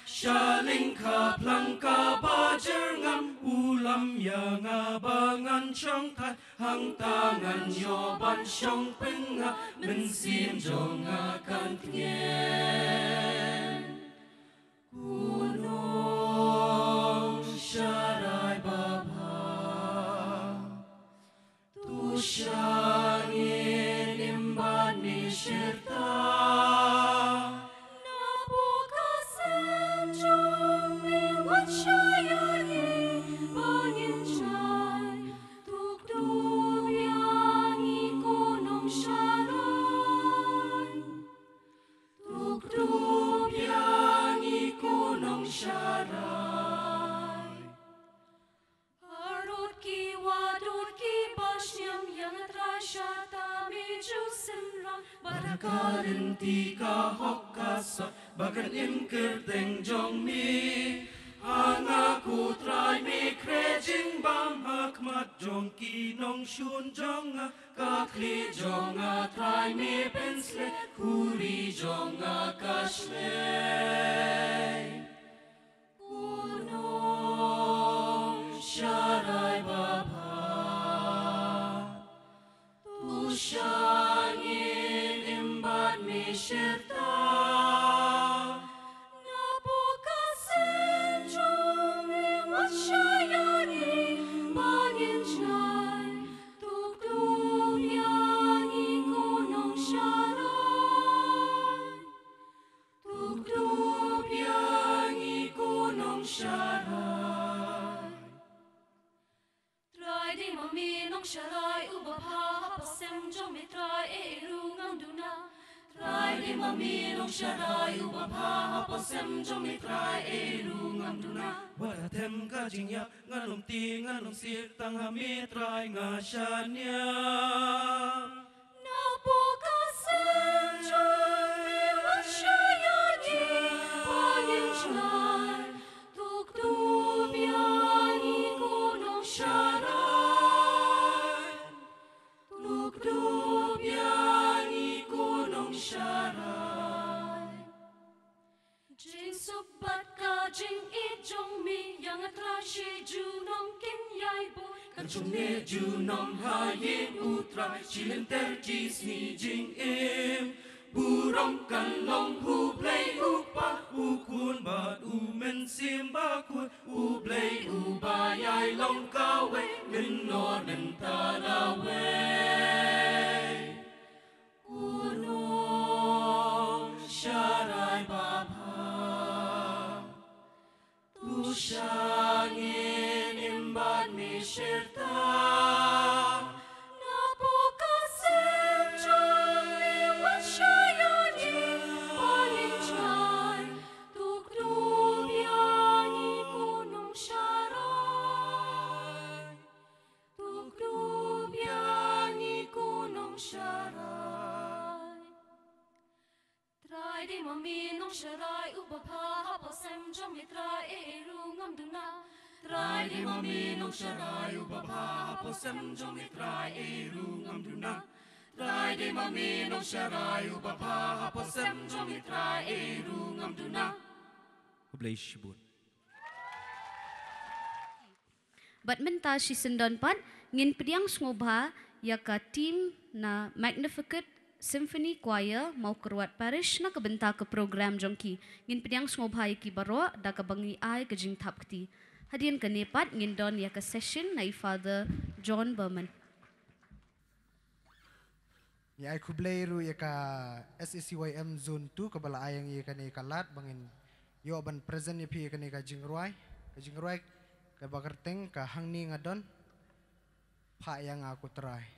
Sha lyngkha phlang kaba jyrngam, u lam ïa nga ba ngan shong thait. Hangta ngan ïoh ban shong pynngap, mynsiem jong nga kan tngen. Ko nongsharai babha, to shah ngin im bad me shirta. Napoh ka sem jong me wat shah ïa ngi ba ngin shai. To kdup ïa ngi ko nongsharai. To kdup ïa ngi ko nongsharai. Harud ki wadud kiba shngiam, ïa nga Trai shata me ju synran. Bad ha ka lynti ka hok ka sat ba kan im kyrteng jong me. Ha nga ko Trai me khreh jingbam ha khmat jong ki nongshun jong nga. Ka khlieh jong nga Trai me pynshlei, khuri jong nga ka shlei. Ko nongsharai babha, to shah ngin im bad me shirta. Napoh ka sem jong me wat shah ïa ngi ba ngin shai. To kdup ïa ngi ko nongsharai. To kdup ïa ngi ko nongsharai. Trai dei ma me nongsharai uba bha hapoh sem jong me Trai, ei ruh ngam duna. Trai dei ma me nongsharai uba bha hapoh sem jong me Trai, ei ruh ngam duna. Wat la them ka jingïap, ngan ym tieng ngan ym siat, tang ha me Trai nga shaniah. Napoh ka sem jong me wat shah ïa ngi ba ngin shai. To kdup ïa ngi ko nongsharai. To kdup ïa ngi ko nongsharai. Jingsuk bad ka jingïeit jong me ïa nga Trai shi junom kin ïai bud. Kan shong ne junom ha ïing u Trai shi lynter shi sngi jingim. Burom kan long ha U Blei U Kpa, U Khun bad U Mynsiem Bakhuid. U Blei uba ïai long kawei, mynno mynta lawei. Ko nongsharai babha, to shah ngin im bad me shirta. Napoh ka sem jong me wat shah ïa ngi ba ngin shai. To kdup ïa ngi ko nongsharai. To kdup ïa ngi ko nongsharai. Trai dei ma me nongsharai uba bha hapoh sem jong me Trai, ei ruh ngam duna. Trai dei ma me nongsharai uba bha hapoh sem jong me Trai, ei ruh ngam duna. Trai dei ma me nongsharai uba bha hapoh sem jong me Trai, ei ruh ngam duna. Khublei shibun. Bad mynta shisyndon pat ngin pdiang sngewbha ïa ka team na Magnificat Symphony Choir, Mawkyrwat Parish, na ka bynta ka program jong ki. Ngin pdiang sngewbha ïa ki baroh da kaba ngi ai ka jingthap kti. Hadien kane pat ngin don ïa ka session na i Father John Berman. Ngi ai khublei ruh ïa ka S A C Y M Zone two kaba la ai ïa ngi ïa kane ka lad ba ngin ïoh ban present ïa phi ïa kane ka jingrwai, ka jingrwai kaba kyrteng ka Hangne Nga Don, Phah Ïa Nga Ko Trai.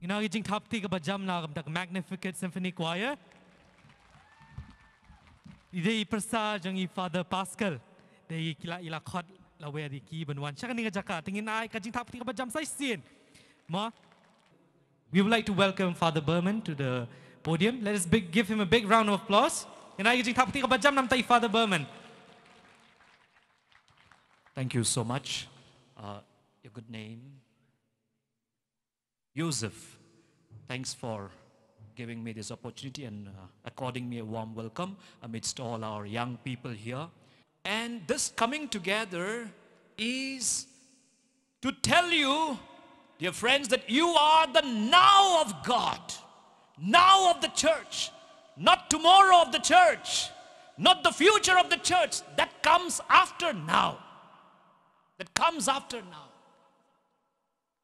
Na ki jingthap kti kaba jam na ka bynta ka Magnificat Symphony Choir. Ïa i pyrsa jong i Father Pascal. Dei ki la, i la khot la wer ïa ki ban wan sha kane ka jaka. Te ngin ai ka jingthap kti kaba jam sa shisien. Mo. We would like to welcome Father Berman to the podium. Let us big, give him a big round of applause. Ngin ai ka jingthap kti kaba jam na ka bynta i Father Berman. Thank you so much. Uh, your good name? Yusuf, thanks for giving me this opportunity and uh, according me a warm welcome amidst all our young people here. And this coming together is to tell you, dear friends, that you are the now of God, now of the church, not tomorrow of the church, not the future of the church. That comes after now. That comes after now.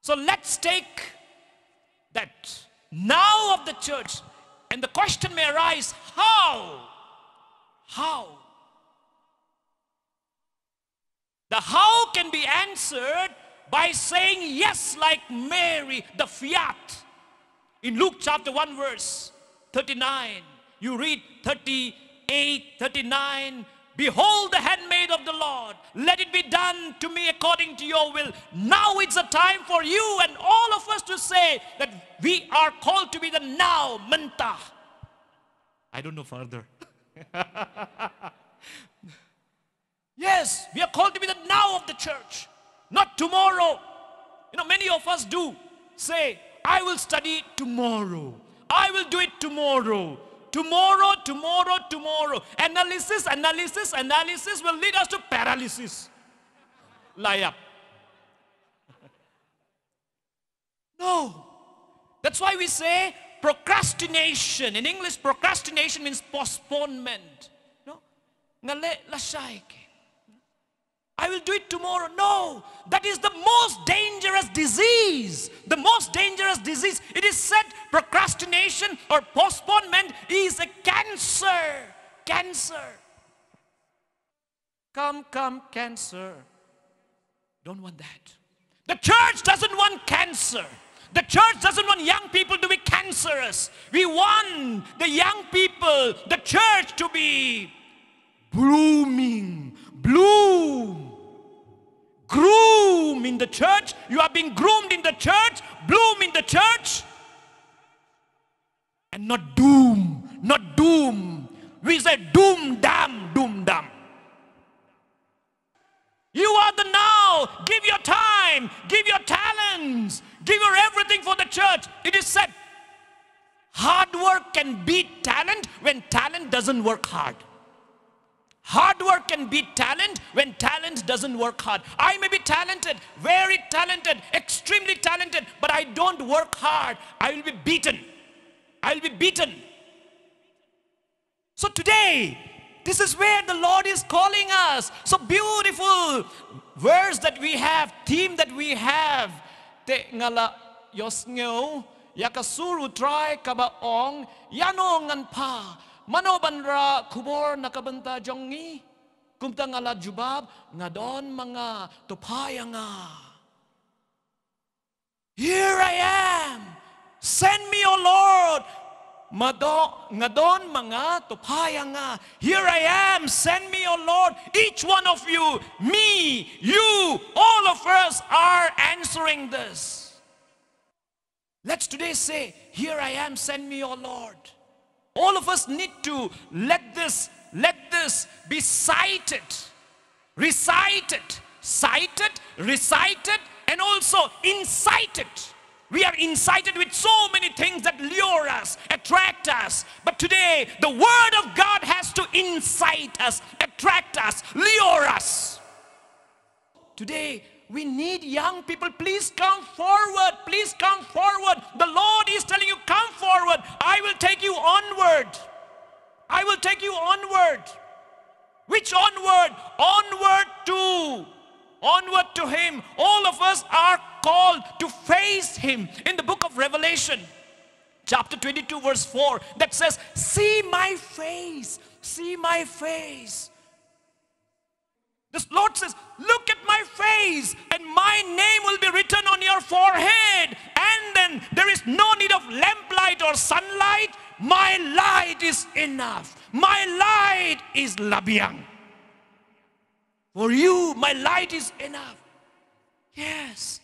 So let's take that now of the church, and the question may arise, how? How? The how can be answered by saying yes, like Mary, the fiat. In Luke chapter one, verse thirty-nine, you read thirty-eight, thirty-nine, "Behold the handmaid of the Lord, let it be done to me according to your will." Now it's a time for you and all of us to say that we are called to be the now mynta. I don't know further. Yes, we are called to be the now of the church, not tomorrow. You know, many of us do say, "I will study tomorrow. I will do it tomorrow." Tomorrow, tomorrow, tomorrow. Analysis, analysis, analysis will lead us to paralysis. Layap. No. That's why we say procrastination. In English, procrastination means postponement. No? Nga leh lashai kein. I will do it tomorrow. No. That is the most dangerous disease. The most dangerous disease. It is said procrastination or postponement is a cancer. Cancer. Come, come, cancer. Don't want that. The church doesn't want cancer. The church doesn't want young people to be cancerous. We want the young people, the church to be blooming. Bloom. Groom in the church. You are being groomed in the church. Bloom in the church. And not doom, not doom. We say doom dam, doom dam. You are the now. Give your time, give your talents, give your everything for the church. It is said, hard work can beat talent when talent doesn't work hard. Hard work can beat talent when talent doesn't work hard. I may be talented, very talented, extremely talented, but I don't work hard. I will be beaten. I will be beaten. So today, this is where the Lord is calling us. So beautiful verse that we have, theme that we have. Te nga la ïohsngew ïa ka sur U Trai kaba ong, ïano ngan phah, mano ban rah khubor na ka bynta jong ngi? Kumta nga la jubab, nga don ma nga, to phah ïa nga. Here I am, send me, O Lord. Mado, nga don ma nga, to phah ïa nga. Here I am, send me, O Lord. Each one of you, me, you, all of us are answering this. Let's today say, "Here I am, send me, O Lord." All of us need to let this, let this be cited, recited, cited, recited, and also incited. We are incited with so many things that lure us, attract us. But today, the word of God has to incite us, attract us, lure us. Today, we need young people. Please come forward. Please come forward. The Lord is telling you, "Come forward. I will take you onward. I will take you onward." Which onward? Onward to, onward to Him. All of us are called to face Him. In the book of Revelation, chapter twenty-two, verse four, that says, "See my face. See my face." The Lord says, "Look at my face, and my name will be written on your forehead, and then there is no is enough. My light is labiang. For you, my light is enough. Yes.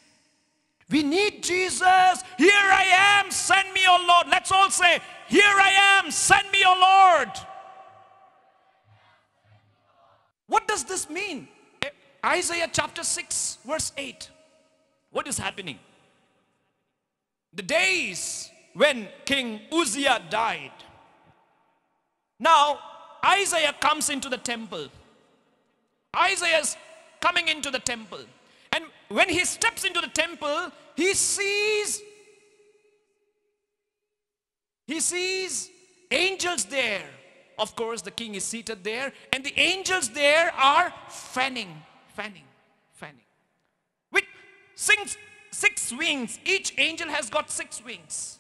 We need Jesus. "Here I am, send me, O Lord." Let's all say, "Here I am, send me, O Lord." What does this mean? Eh, Isaiah chapter six, verse eight. What is happening? The days when King Uzziah died. Now, Isaiah comes into the temple. Isaiah is coming into the temple. And when he steps into the temple, he sees, he sees angels there. Of course, the king is seated there, and the angels there are fanning, fanning, fanning. With six, six wings, each angel has got six wings.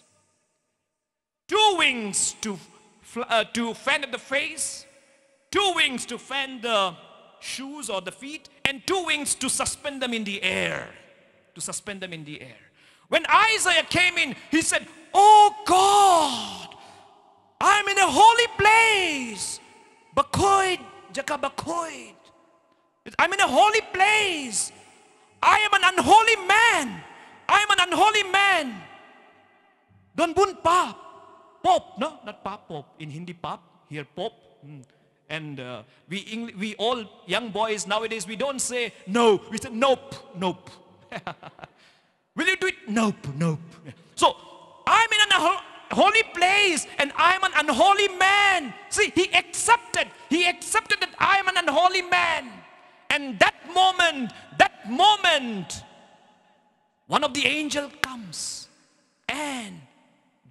Two wings to, fl- uh, to fan at the face, two wings to fan the shoes or the feet, and two wings to suspend them in the air. To suspend them in the air. When Isaiah came in, he said, "Oh God, I'm in a holy place. Bakhuid, jaka bakhuid. I'm in a holy place. I am an unholy man. I am an unholy man." Don bun pap. Pop, no? Not pap, pop. In Hindi, pap. Here, pop. Hmm. And uh, we, Eng- we all young boys nowadays, we don't say no. We say nope, nope. "Will you do it?" "Nope, nope." So, "I'm in an unho- holy place and I'm an unholy man." See, he accepted. He accepted that "I am an unholy man." And that moment, that moment, one of the angel comes and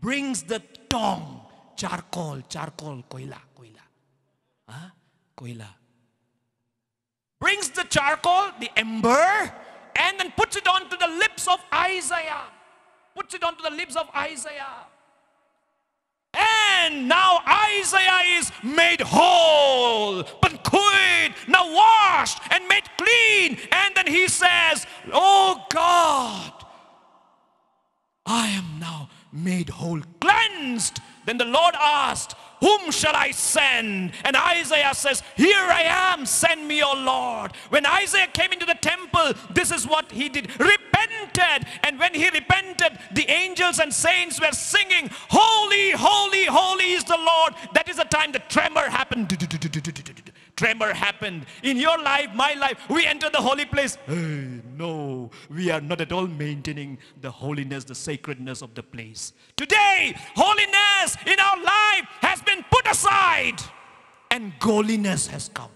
brings the tong, charcoal, charcoal, koila, koila. Huh? Koila. Brings the charcoal, the ember, and then puts it onto the lips of Isaiah. Puts it onto the lips of Isaiah. And now Isaiah is made whole, bakhuid, now washed and made clean. And then he says, "Oh God, I am now made whole, cleansed." Then the Lord asked, "Whom shall I send?" And Isaiah says, "Here I am, send me, O Lord." When Isaiah came into the temple, this is what he did. Repented. And when he repented, the angels and saints were singing, "Holy, holy, holy is the Lord." That is the time the tremor happened. Tremor happened. In your life, my life, we enter the holy place. Hey, no, we are not at all maintaining the holiness, the sacredness of the place. Today, holiness in our life has been put aside and godliness has come.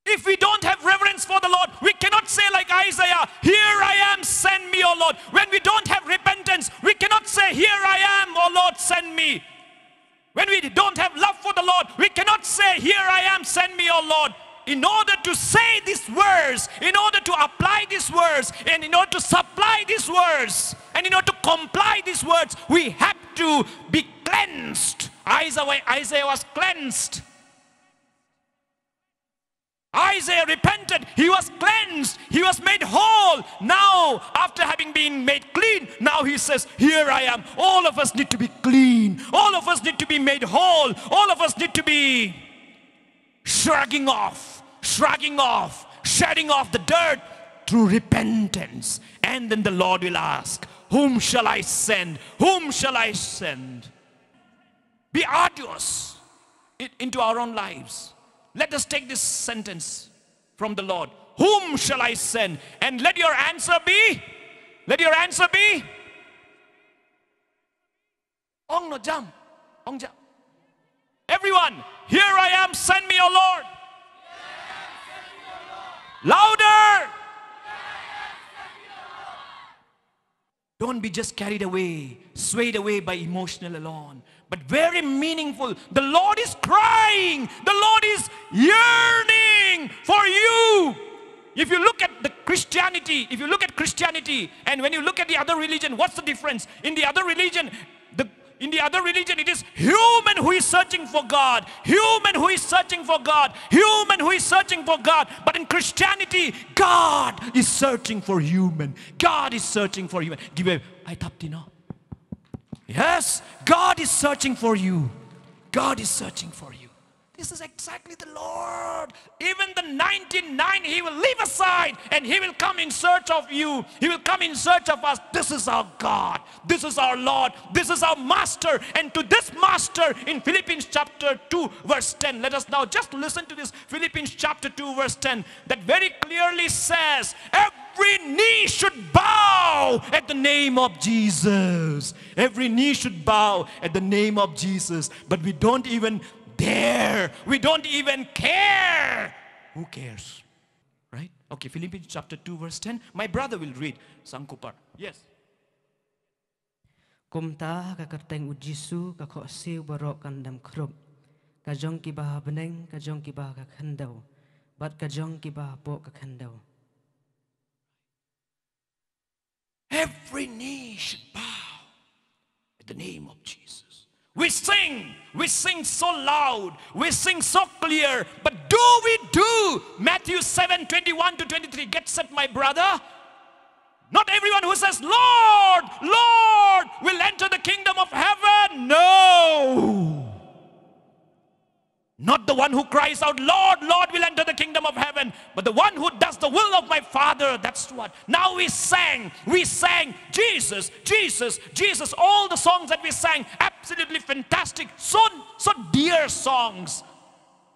If we don't have reverence for the Lord, we cannot say like Isaiah, "Here I am, send me, O Lord." When we don't have repentance, we cannot say, "Here I am, O Lord, send me." When we don't have love for the Lord, we cannot say, "Here I am, send me, O Lord." In order to say this verse, in order to apply this verse, and in order to supply this verse, and in order to comply this words, we have to be cleansed. Isaiah, Isaiah was cleansed. Isaiah repented. He was cleansed. He was made whole. Now, after having been made clean, now he says, "Here I am." All of us need to be clean. All of us need to be made whole. All of us need to be shrugging off, shrugging off, shedding off the dirt through repentance. And then the Lord will ask, "Whom shall I send? Whom shall I send?" Be arduous i- into our own lives. Let us take this sentence from the Lord. "Whom shall I send?" And let your answer be, let your answer be, ong no jam, ong jam. Everyone, "Here I am, send me, O Lord." Louder. Don't be just carried away, swayed away by emotional alone, but very meaningful. The Lord is crying. The Lord is yearning for you. If you look at the Christianity, if you look at Christianity, and when you look at the other religion, what's the difference? In the other religion, the in the other religion, it is human who is searching for God. Human who is searching for God. Human who is searching for God. But in Christianity, God is searching for human. God is searching for human. Give a, I tap, you know. Yes, God is searching for you. God is searching for you. This is exactly the Lord. Even the ninety-nine, he will leave aside and he will come in search of you. He will come in search of us. This is our God. This is our Lord. This is our Master. And to this Master, in Philippians chapter two, verse ten, let us now just listen to this. Philippians chapter two, verse ten, that very clearly says, every knee should bow at the name of Jesus. Every knee should bow at the name of Jesus. But we don't even dare. We don't even care. Who cares? Right? Okay, Philippians chapter two, verse ten. My brother will read. Sangkupar. Yes. Kumta ha ka kyrteng u Jisu ka khohsiew baroh kan dam khrup. Ka jong kiba ha bneng, ka jong kiba ha ka khyndew, bad ka jong kiba hapoh ka khyndew. Every knee should bow at the name of Jesus. We sing, we sing so loud, we sing so clear, but do we do? Matthew seven twenty-one to twenty-three. Get set, my brother. Not everyone who says, "Lord, Lord," will enter the kingdom of heaven. No. Not the one who cries out, "Lord, Lord," will enter the kingdom of heaven, but the one who does the will of my Father. That's what. Now we sang, we sang, "Jesus, Jesus, Jesus." All the songs that we sang, absolutely fantastic. So, so dear songs.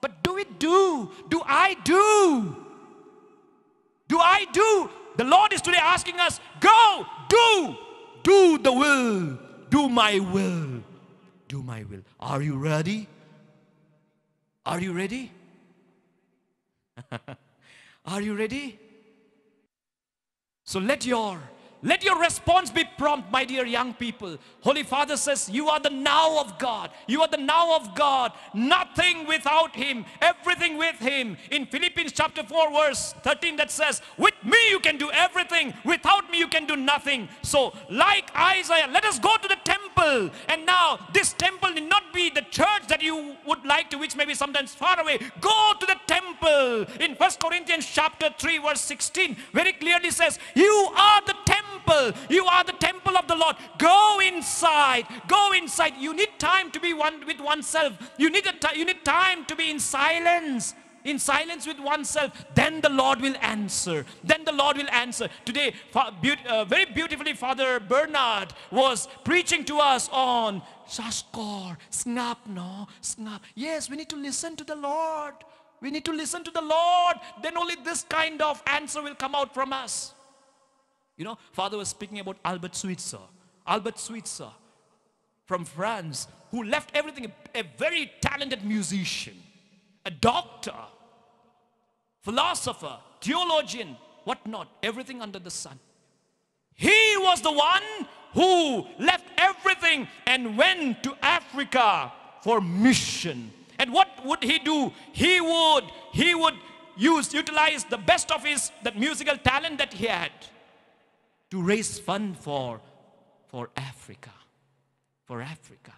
But do we do? Do I do? Do I do? The Lord is today asking us, "Go, do, do the will, do my will, do my will." Are you ready? Are you ready? Are you ready? So let your, let your response be prompt, my dear young people. Holy Father says, "You are the now of God. You are the now of God. Nothing without Him, everything with Him." In Philippians chapter four, verse thirteen, that says, "With me you can do everything. Without me you can do nothing." So, like Isaiah, let us go to the temple. And now, this temple need not be the church that you would like to, which may be sometimes far away. Go to the temple. In First Corinthians chapter three, verse sixteen, very clearly says, "You are the temple. You are the temple of the Lord." Go inside. Go inside. You need time to be one with oneself. You need a ti-, you need time to be in silence. In silence with oneself, then the Lord will answer. Then the Lord will answer. Today, fa-, beau-, uh, very beautifully, Father Bernard was preaching to us on Saskor, sngap no, sngap. Yes, we need to listen to the Lord. We need to listen to the Lord. Then only this kind of answer will come out from us. You know, Father was speaking about Albert Switzer. Albert Switzer from France, who left everything, a, a very talented musician, a doctor, philosopher, theologian, whatnot, everything under the sun. He was the one who left everything and went to Africa for mission. And what would he do? He would, he would use, utilize the best of his, that musical talent that he had to raise fund for, for Africa. For Africa.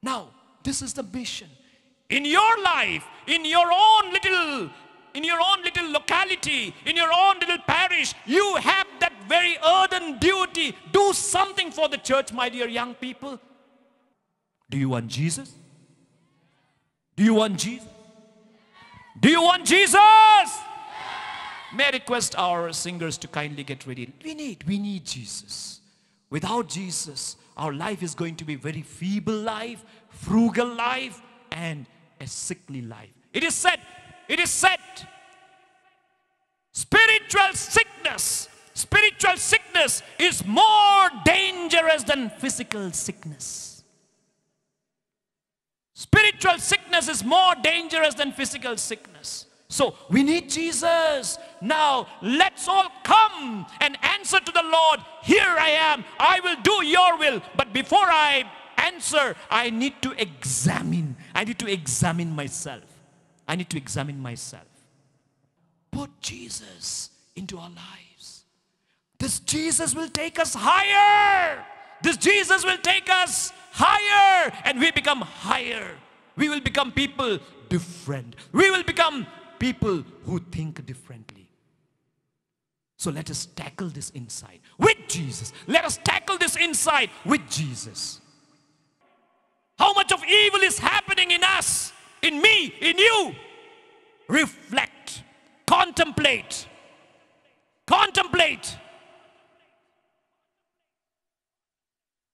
Now, this is the mission. In your life, in your own little, in your own little locality, in your own little parish, you have that very ardent duty. Do something for the church, my dear young people. Do you want Jesus? Do you want Jesus? Do you want Jesus? May I request our singers to kindly get ready? We need, we need Jesus. Without Jesus, our life is going to be very feeble life, frugal life, and a sickly life. It is said, it is said, spiritual sickness, spiritual sickness is more dangerous than physical sickness. Spiritual sickness is more dangerous than physical sickness. So we need Jesus. Now let's all come and answer to the Lord, "Here I am. I will do your will." But before I answer, I need to examine. I need to examine myself. I need to examine myself. Put Jesus into our lives. This Jesus will take us higher. This Jesus will take us higher, and we become higher. We will become people different. We will become people who think differently. So let us tackle this inside with Jesus. Let us tackle this inside with Jesus. How much of evil is happening in us, in me, in you? Reflect, contemplate, contemplate.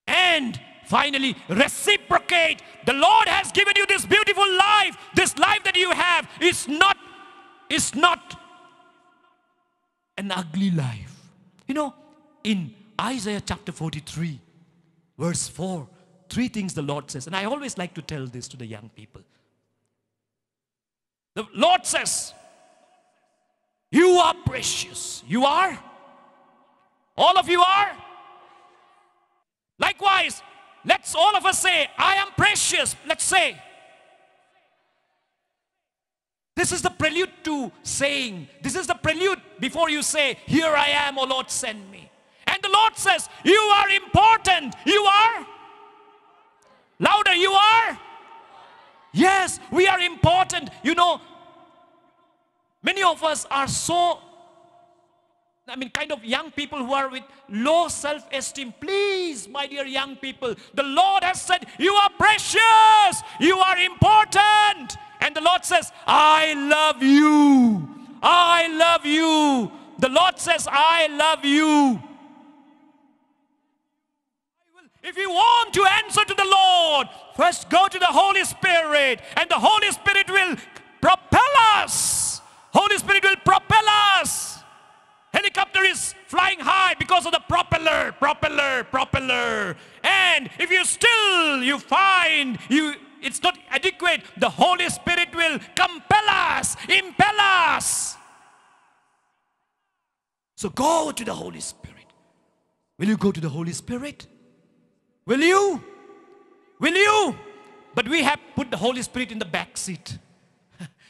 And finally, reciprocate. The Lord has given you this beautiful life. This life that you have is not, is not an ugly life. You know, in Isaiah chapter forty-three, verse four, three things the Lord says. And I always like to tell this to the young people. The Lord says, "You are precious." You are? All of you are? Likewise, let's all of us say, "I am precious." Let's say. This is the prelude to saying. This is the prelude before you say, "Here I am, O Lord, send me." And the Lord says, "You are important." You are? Louder, you are? Yes, we are important. You know, many of us are so, I mean, kind of young people who are with low self-esteem. Please, my dear young people, the Lord has said, "You are precious, you are important." And the Lord says, "I love you, I love you." The Lord says, "I love you." If you want to answer to the Lord, first go to the Holy Spirit, and the Holy Spirit will propel us. Holy Spirit will propel us. Helicopter is flying high because of the propeller, propeller, propeller. And if you still, you find you, it's not adequate, the Holy Spirit will compel us, impel us. So go to the Holy Spirit. Will you go to the Holy Spirit? Will you? Will you? But we have put the Holy Spirit in the back seat.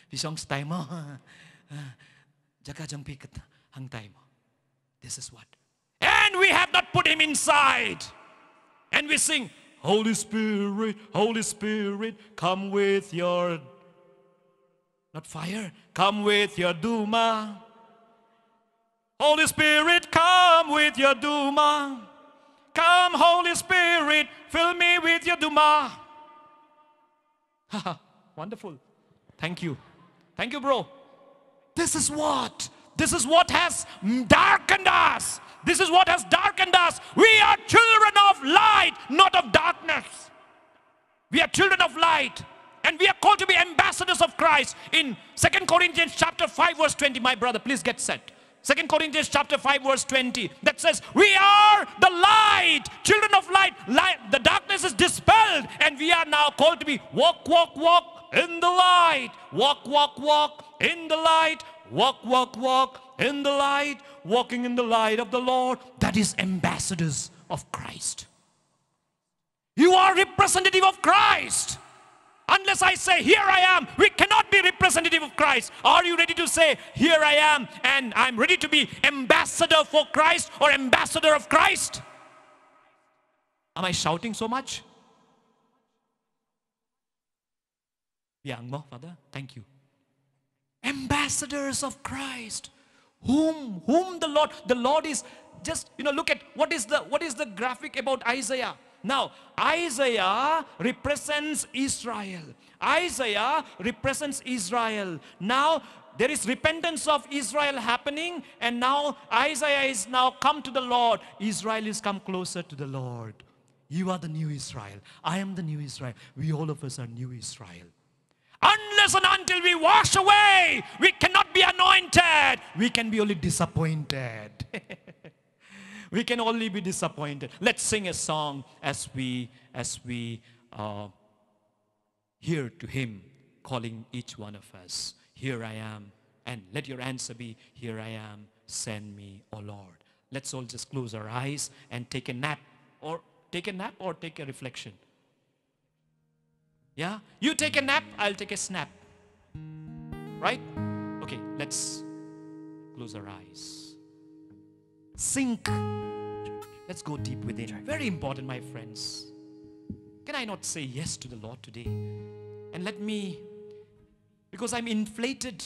Phi shong stai mo. Jaka jong phi kat hang tai mo. This is what. And we have not put him inside. And we sing, "Holy Spirit, Holy Spirit, come with your," not fire, "come with your duma." "Holy Spirit, come with your duma. Come, Holy Spirit, fill me with your duma." Wonderful. Thank you. Thank you, bro. This is what, this is what has darkened us. This is what has darkened us. We are children of light, not of darkness. We are children of light. And we are called to be ambassadors of Christ. In Second Corinthians chapter five, verse twenty, my brother, please get set. Second Corinthians chapter five, verse twenty, that says, "We are the light, children of light. Light, the darkness is dispelled, and we are now called to be walk, walk, walk in the light. Walk, walk, walk in the light. Walk, walk, walk in the light. Walking in the light of the Lord." That is ambassadors of Christ. You are representative of Christ. Unless I say, "Here I am," we cannot be representative of Christ. Are you ready to say, "Here I am, and I'm ready to be ambassador for Christ or ambassador of Christ"? Am I shouting so much? Biang mo, Father? Thank you. Ambassadors of Christ. Whom, whom the Lord, the Lord is just, you know, look at what is the, what is the graphic about Isaiah. Now, Isaiah represents Israel. Isaiah represents Israel. Now, there is repentance of Israel happening, and now Isaiah is now come to the Lord. Israel is come closer to the Lord. You are the new Israel. I am the new Israel. We, all of us, are new Israel. Unless and until we wash away, we cannot be anointed. We can be only disappointed. We can only be disappointed. Let's sing a song as we, as we, uh, hear to him calling each one of us. "Here I am," and let your answer be, "Here I am, send me, O Lord." Let's all just close our eyes and take a nap, or take a nap or take a reflection. Yeah? You take a nap, I'll take a snap. Right? Okay, let's close our eyes. Sink. Let's go deep within. Very important, my friends. Can I not say yes to the Lord today? And let me, because I'm inflated,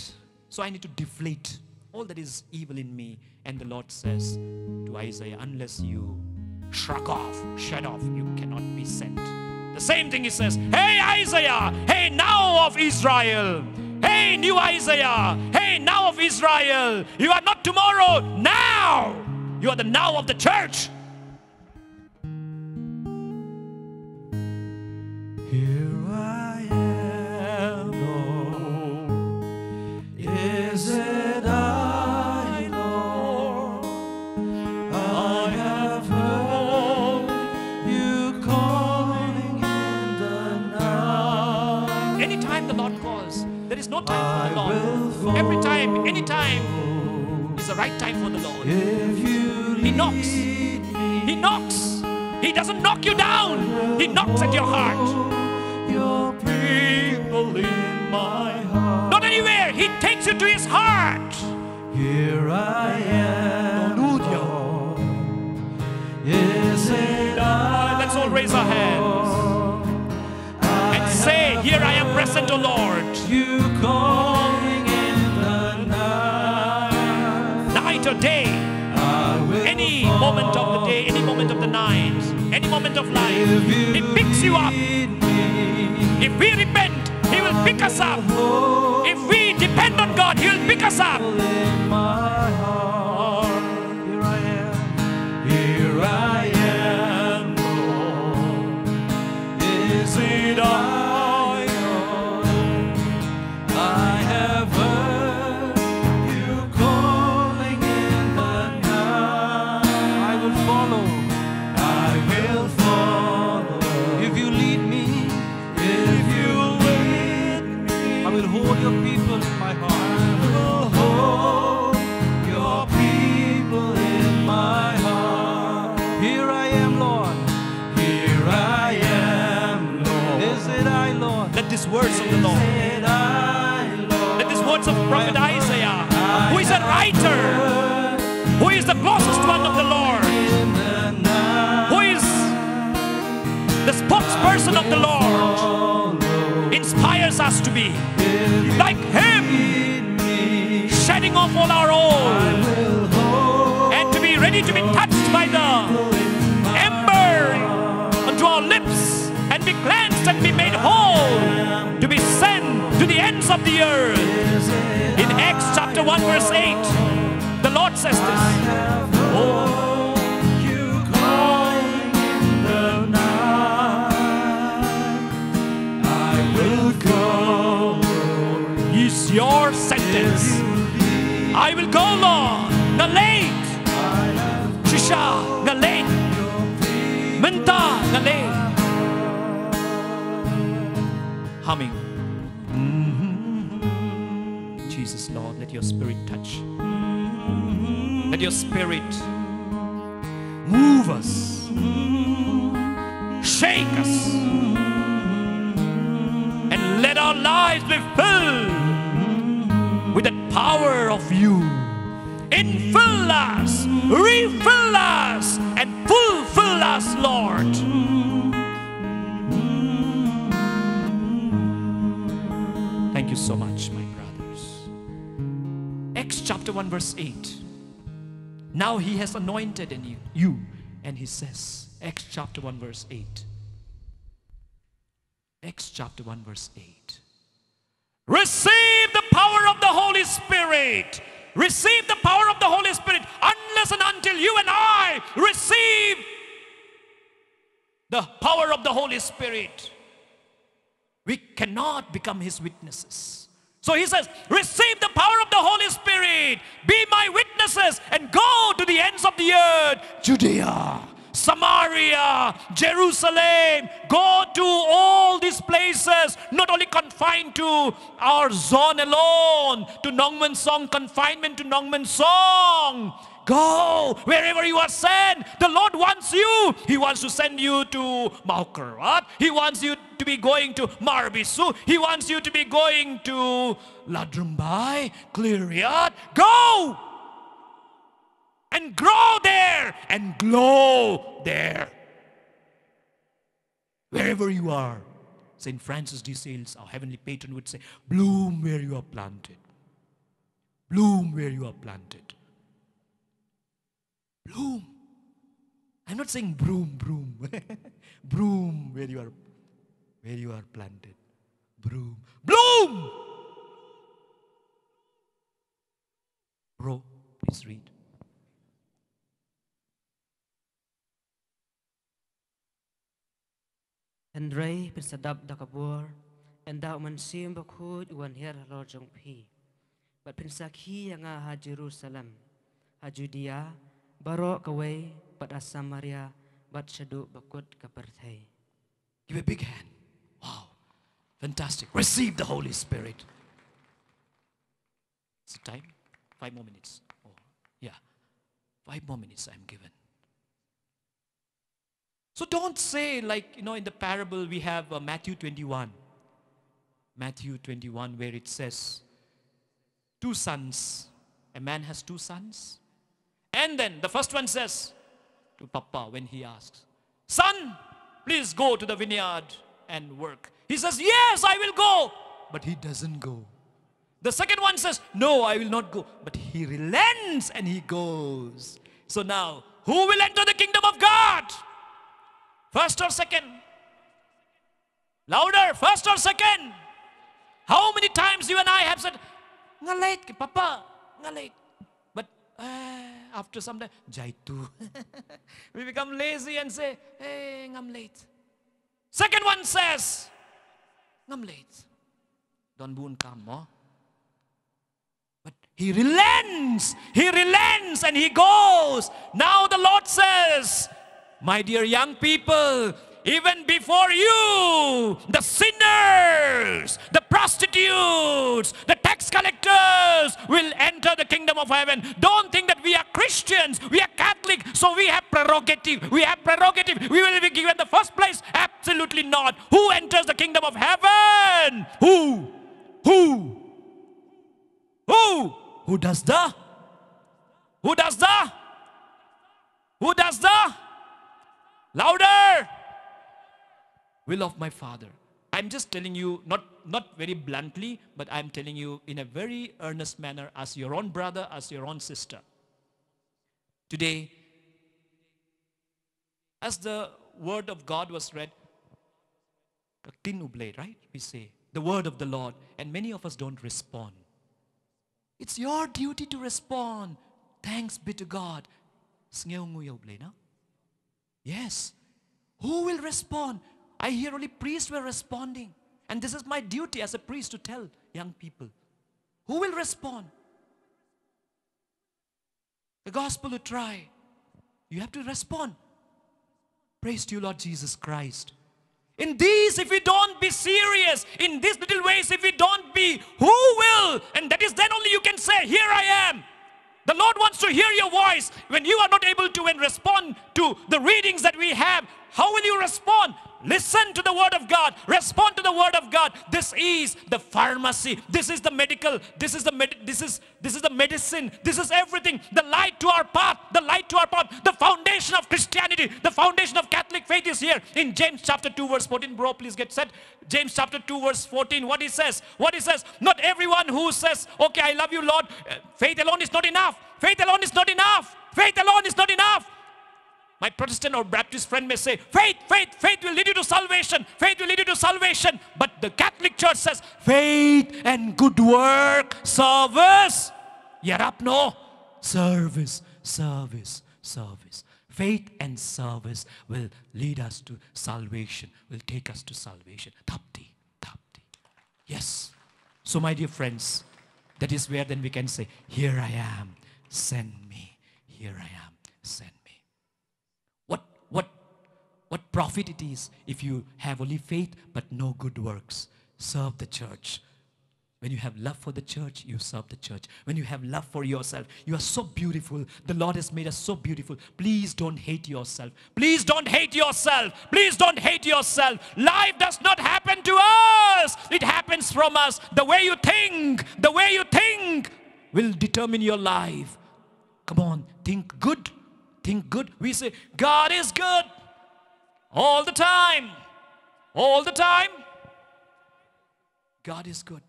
so I need to deflate all that is evil in me. And the Lord says to Isaiah, "Unless you shrug off, shut off, you cannot be sent." Same thing he says. Hey, Isaiah. Hey, now of Israel. Hey, new Isaiah. Hey, now of Israel. You are not tomorrow. Now. You are the now of the church. Here I am, Lord. Is it I, Lord? I have heard you calling in the night. Anytime the Lord calls, there is no time for the Lord. Every time, anytime is the right time for the Lord. He knocks. He knocks. He doesn't knock you down. He knocks at your heart. Your people in my heart. Not anywhere. He takes you to his heart. Here I am. Hallelujah. Is it I? Let's all raise our hands and say, "Here I am present, O Lord." You calling in the night. Night or day, any moment of the day, any moment of the night, any moment of life, He picks you up. If we repent, He will pick us up. If we depend on God, He will pick us up. Here I am. Here I am, Lord. Is it I, Lord? I have heard you calling in the night. I will follow. I will follow. If you lead me, if you lead me, I will hold your people in my heart. I will hold your people in my heart. Here I am, Lord. Here I am, Lord. Is it I, Lord? Let these words of the Lord, let these words of Prophet Isaiah, who is a writer, who is the closest one of the Lord, who is the spokesperson of the Lord, inspires us to be like Him, shedding off all our old, and to be ready to be touched by the ember onto our lips and be cleansed and be made whole, to be sent to the ends of the earth. In Acts chapter one, verse eight, the Lord says this. Oh, you calling in the night. I will go. Is your sentence. I will go, Lord. Nga leit. Shisha, nga leit. Mynta, nga leit. Humming. Jesus, Lord, let your spirit touch. Let your spirit move us, shake us, and let our lives be filled with the power of you. Infill us, refill us, and fulfill us, Lord. Thank you so much, my brothers. Acts chapter one, verse eight. Now he has anointed in you, you, and he says, Acts chapter one, verse eight. Acts chapter one, verse eight. Receive the power of the Holy Spirit. Receive the power of the Holy Spirit. Unless and until you and I receive the power of the Holy Spirit, we cannot become his witnesses. So he says, receive the power of the Holy Spirit. Be my witnesses and go to the ends of the earth. Judea, Samaria, Jerusalem. Go to all these places, not only confined to our zone alone, to Nongmensong, confinement to Nongmensong. Go wherever you are sent. The Lord wants you. He wants to send you to Mawkyrwat. He wants you to be going to Marbisu. He wants you to be going to Ladrymbai, Khliehriat. Go and grow there and glow there. Wherever you are, Saint Francis de Sales, our heavenly patron, would say, bloom where you are planted. Bloom where you are planted. Bloom. I'm not saying broom, broom. Broom where you are. Where you are planted, bloom. Bloom! Bro, please read. Hynrei phin sa dap da ka bor ynda U Mynsiem Bakhuid u wan hiar halor jong phi. Bad phin sakhi ïa nga ha Jerusalem, ha Judea baroh kawei, bad ha Samaria, bad shaduh ba kut ka pyrthei. Give a big hand. Wow. Fantastic. Receive the Holy Spirit. Is it time? Five more minutes. Oh, yeah. Five more minutes I'm given. So don't say, like, you know, in the parable we have, uh, Matthew twenty-one. Matthew twenty-one, where it says, two sons. A man has two sons. And then the first one says to Papa when he asks, "Son, please go to the vineyard and work." He says, "Yes, I will go." But he doesn't go. The second one says, "No, I will not go." But he relents and he goes. So now, who will enter the kingdom of God? First or second? Louder, first or second? How many times you and I have said, "Nga late, Papa, nga late." But, eh, after some time, "Jaitu." We become lazy and say, "Hey, ngam late." Second one says, "Ngam late." Don bun kam mo. But he relents, he relents and he goes. Now the Lord says, "My dear young people, even before you, the sinners, the prostitutes, the tax collectors will enter the kingdom of heaven." Don't think that we are Christians, we are Catholic, so we have prerogative. We have prerogative. We will be given the first place. Absolutely not. Who enters the kingdom of heaven? Who? Who? Who? Who does the? Who does the? Who does the? Louder! Will of my Father. I'm just telling you, not, not very bluntly, but I'm telling you in a very earnest manner as your own brother, as your own sister. Today, as the word of God was read, ka ktien U Blei, right? We say, the word of the Lord, and many of us don't respond. It's your duty to respond. Thanks be to God. Sngew ngu ïa U Blei, no? Yes. Who will respond? I hear only priests were responding. And this is my duty as a priest to tell young people. Who will respond? The gospel u trai. You have to respond. Praise to you, Lord Jesus Christ. In these, if we don't be serious, in these little ways, if we don't be, who will? And that is then only you can say, "Here I am." The Lord wants to hear your voice. When you are not able to and respond to the readings that we have, how will you respond? Listen to the word of God. Respond to the word of God. This is the pharmacy. This is the medical. This is the med- this is this is the medicine. This is everything. The light to our path. The light to our path. The foundation of Christianity. The foundation of Catholic faith is here. In James chapter two verse fourteen, bro, please get set. James chapter two verse fourteen, what he says? What he says? Not everyone who says, "Okay, I love you, Lord." Uh, faith alone is not enough. Faith alone is not enough. Faith alone is not enough. My Protestant or Baptist friend may say, "Faith, faith, faith will lead you to salvation. Faith will lead you to salvation." But the Catholic Church says, "Faith and good work, service." Ïarap noh. Service, service, service. Faith and service will lead us to salvation, will take us to salvation. Tapti, tapti. Yes. So, my dear friends, that is where then we can say, "Here I am, send me. Here I am, send me." What, what, what profit it is if you have only faith but no good works? Serve the church. When you have love for the church, you serve the church. When you have love for yourself, you are so beautiful. The Lord has made us so beautiful. Please don't hate yourself. Please don't hate yourself. Please don't hate yourself. Life does not happen to us. It happens from us. The way you think, the way you think will determine your life. Come on, think good. Think good. We say, "God is good all the time." All the time. God is good.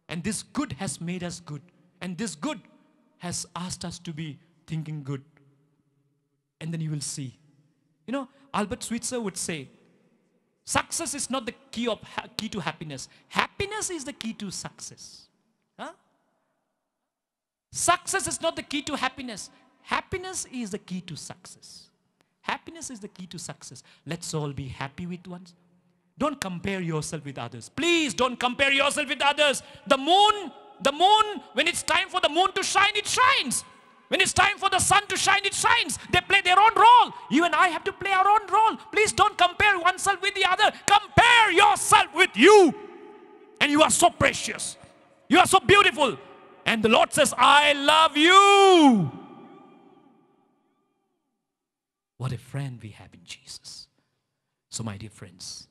And this good has made us good. And this good has asked us to be thinking good. And then you will see. You know, Albert Schweitzer would say, Success is not the key of ha- key to happiness. Happiness is the key to success. Huh? Success is not the key to happiness. Happiness is the key to success. Happiness is the key to success. Let's all be happy with ones. Don't compare yourself with others. Please don't compare yourself with others. The moon, the moon, when it's time for the moon to shine, it shines. When it's time for the sun to shine, it shines. They play their own role. You and I have to play our own role. Please don't compare oneself with the other. Compare yourself with you. And you are so precious. You are so beautiful. And the Lord says, "I love you." What a friend we have in Jesus. So, my dear friends,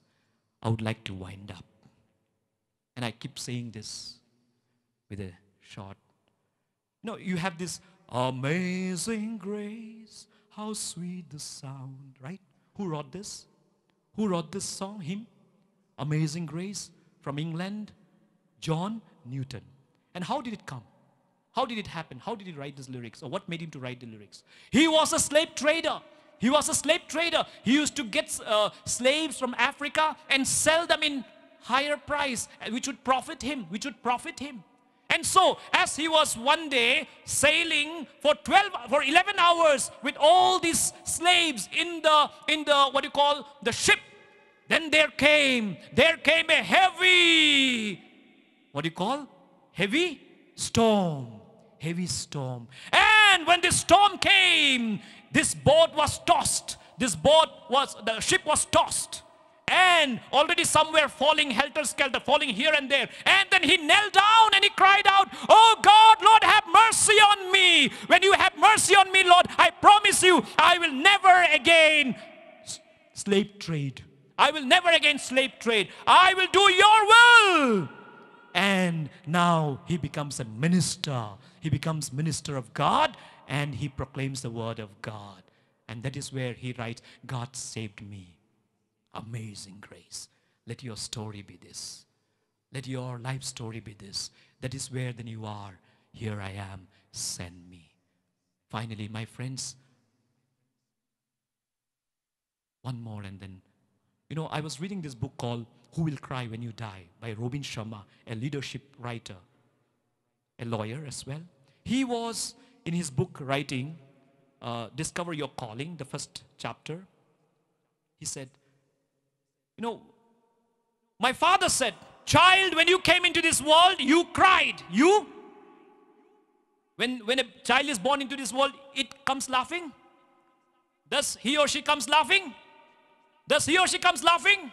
I would like to wind up. And I keep saying this with a short. You know, you have this "Amazing Grace, how sweet the sound," right? Who wrote this? Who wrote this song, hymn? "Amazing Grace" from England, John Newton. And how did it come? How did it happen? How did he write these lyrics? Or what made him to write the lyrics? He was a slave trader. He was a slave trader. He used to get uh, slaves from Africa and sell them in higher price, uh, which would profit him, which would profit him. And so, as he was one day sailing for twelve, for eleven hours with all these slaves in the, in the, what do you call, the ship, then there came, there came a heavy, what do you call? Heavy storm. Heavy storm. And when the storm came, this boat was tossed. This boat was, the ship was tossed. And already somewhere falling helter skelter, falling here and there. And then he knelt down and he cried out, "Oh God, Lord, have mercy on me. When you have mercy on me, Lord, I promise you, I will never again s- slave trade. I will never again slave trade. I will do your will." And now he becomes a minister. He becomes minister of God and he proclaims the word of God. And that is where he writes, "God saved me." Amazing grace. Let your story be this. Let your life story be this. That is where then you are. "Here I am, send me." Finally, my friends, one more and then, you know, I was reading this book called Who Will Cry When You Die by Robin Sharma, a leadership writer, a lawyer as well. He was in his book writing, uh, Discover Your Calling, the first chapter. He said, you know, my father said, "Child, when you came into this world, you cried." You? When, when a child is born into this world, it comes laughing? Does he or she comes laughing? Does he or she comes laughing?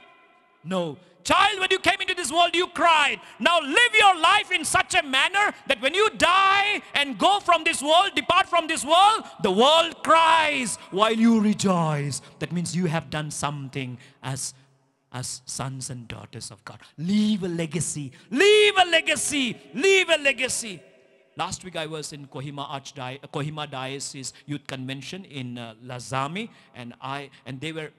No. "Child, when you came into this world, you cried. Now live your life in such a manner that when you die and go from this world, depart from this world, the world cries while you rejoice." That means you have done something as as sons and daughters of God. Leave a legacy. Leave a legacy. Leave a legacy. Last week I was in Kohima Archdi- uh, Kohima Diocese Youth Convention in uh, Lazami, and I and they were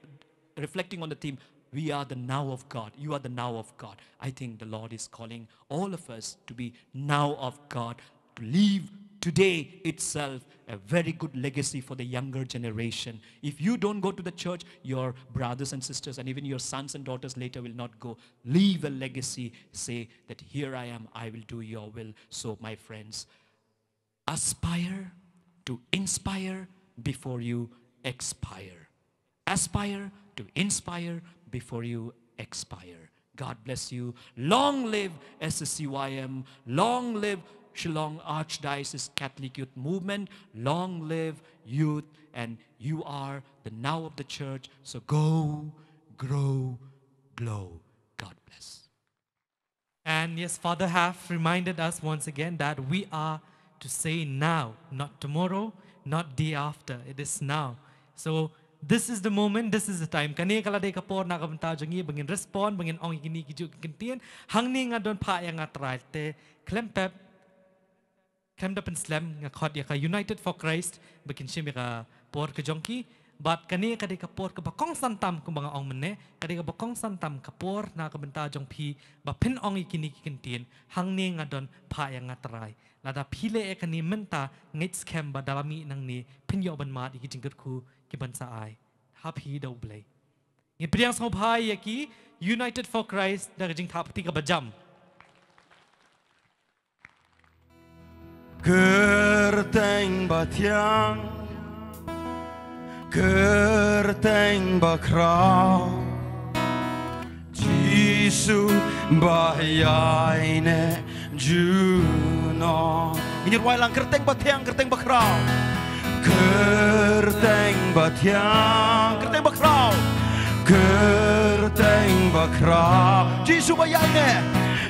reflecting on the theme, "We are the now of God. You are the now of God." I think the Lord is calling all of us to be now of God, to leave today itself a very good legacy for the younger generation. If you don't go to the church, your brothers and sisters and even your sons and daughters later will not go. Leave a legacy. Say that, "Here I am, I will do your will." So, my friends, aspire to inspire before you expire. Aspire to inspire before you expire. God bless you. Long live S C C Y M. Long live Shillong Archdiocese Catholic Youth Movement. Long live youth. And you are the now of the church. So go, grow, glow. God bless. And yes, Father have reminded us once again that we are to say now, not tomorrow, not day after. It is now. So this is the moment, this is the time. Kane ka la dei ka por na ka bynta jong ngi ba ngin respond, ba ngin ong ïa kine ki juh ki ktien. Hangne nga don phah ïa nga Trai, te khlem pep, khlem da pynslem, nga khot ïa ka United for Christ ba kin shim ïa ka por ka jong ki. Bad kane ka dei ka por kaba kongsan tam, kumba nga ong mynne, ka dei kaba kongsan tam ka por na ka bynta jong phi ba phin ong ïa kine ki ktien. Hangne nga don phah ïa nga Trai. Lada phi leh ïa kane mynta, ngeit skhem ba da la mih nangne phin ïoh ban mad ïa ki jingkyrkhu ki ban sa ai ha phi da U Blei. Ngin pdiang sngewbha ïa ki United for Christ da ka jingthap kti kaba jam. Kyrteng bathiang, kyrteng bakhraw, Jisu ba ïaineh junom. Ngin rwai lang, kyrteng bathiang, kyrteng bakhraw. Kyrteng bathiang, kyrteng bakhraw. Kyrteng bakhraw. Jisu ba ïaineh.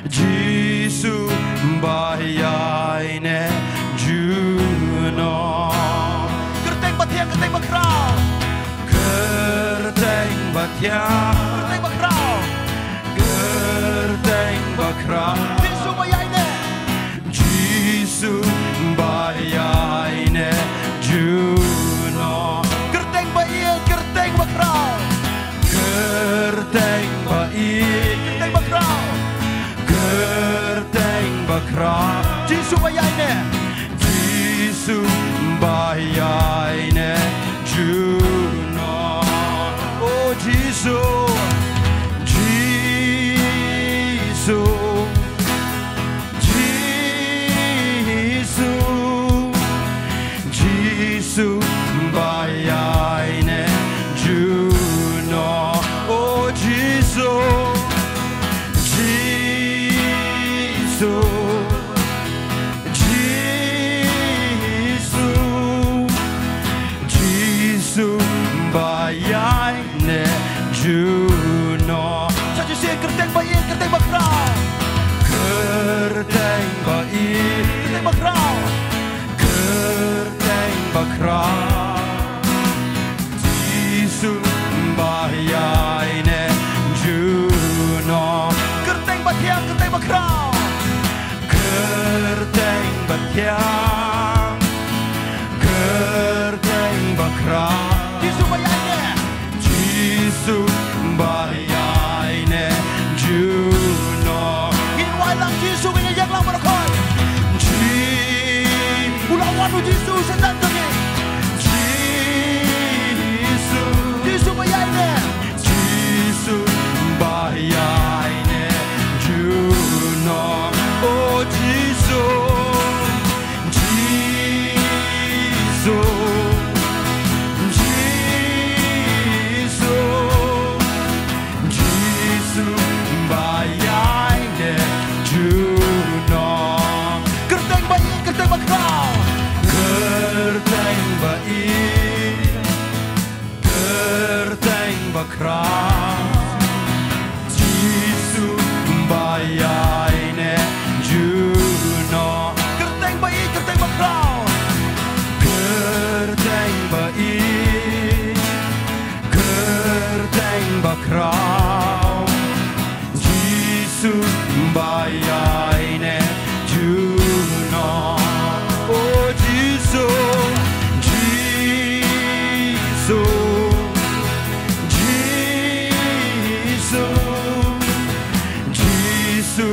Jisu ba ïaineh junom. Kyrteng bathiang, kyrteng bakhraw. Kyrteng bathiang, kyrteng bakhraw. Kyrteng bakhraw. Jisu ba ïaineh. Jisu ba ïaineh junom. Kyrteng ba ïeit, kyrteng bakhraw. Kyrteng ba ïeit, kyrteng bakhraw. Kyrteng bakhraw. Jisu ba ïaineh. Jisu ba ïaineh junom. Oh Jisu. Jisu. Jisu. Jisu ba ïaineh junom. Oh Jisu. Jisu. Jisu. Jisu ba ïaineh junom. Sa shisien, kyrteng ba ïeit, kyrteng bakhraw. Kyrteng ba ïeit, kyrteng bakhraw. Kyrteng bakhraw. Jisu ba ïaineh junom. Kyrteng bathiang, kyrteng bakhraw. Kyrteng bathiang. Kyrteng bakhraw. Jisu ba ïaineh. Jisu ba ïaineh junom. Ngin rwai lang Jisu, ngin ïeng lang baroh khoit. Ji-, u la wan u Jisu sha jan jong ngi. Jisu. Jisu ba ïaineh. Jisu ba ïaineh junom. Oh Jisu. Jisu, Jisu, Jisu ba ïaineh junom. Kyrteng ba ïeit, kyrteng bakhraw. Kyrteng ba ïeit. Kyrteng bakhraw. Jisu ba ïaineh junom. Kyrteng ba ïeit, kyrteng bakhraw. Kyrteng ba ïeit. Kyrteng bakhraw. Jisu ba ïaineh junom. Oh Jisu, Jisu, Jisu, Jisu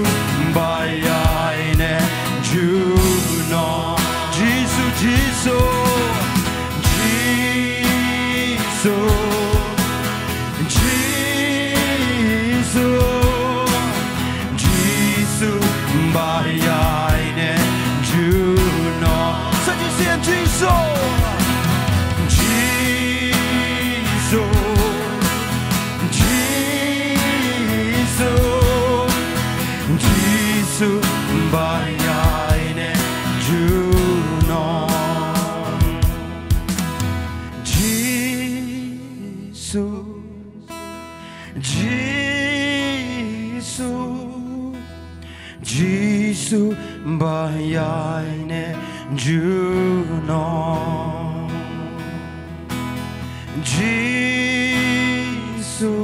ba ïaineh junom. Jisu, Jisu, Jisu. Jisu, Jisu ba ïaineh junom. Sa shisien Jisu. Jisu, Jisu, Jisu ba ïaineh junom. Jisu, Jisu, Jisu ba ïaineh junom. Jisu,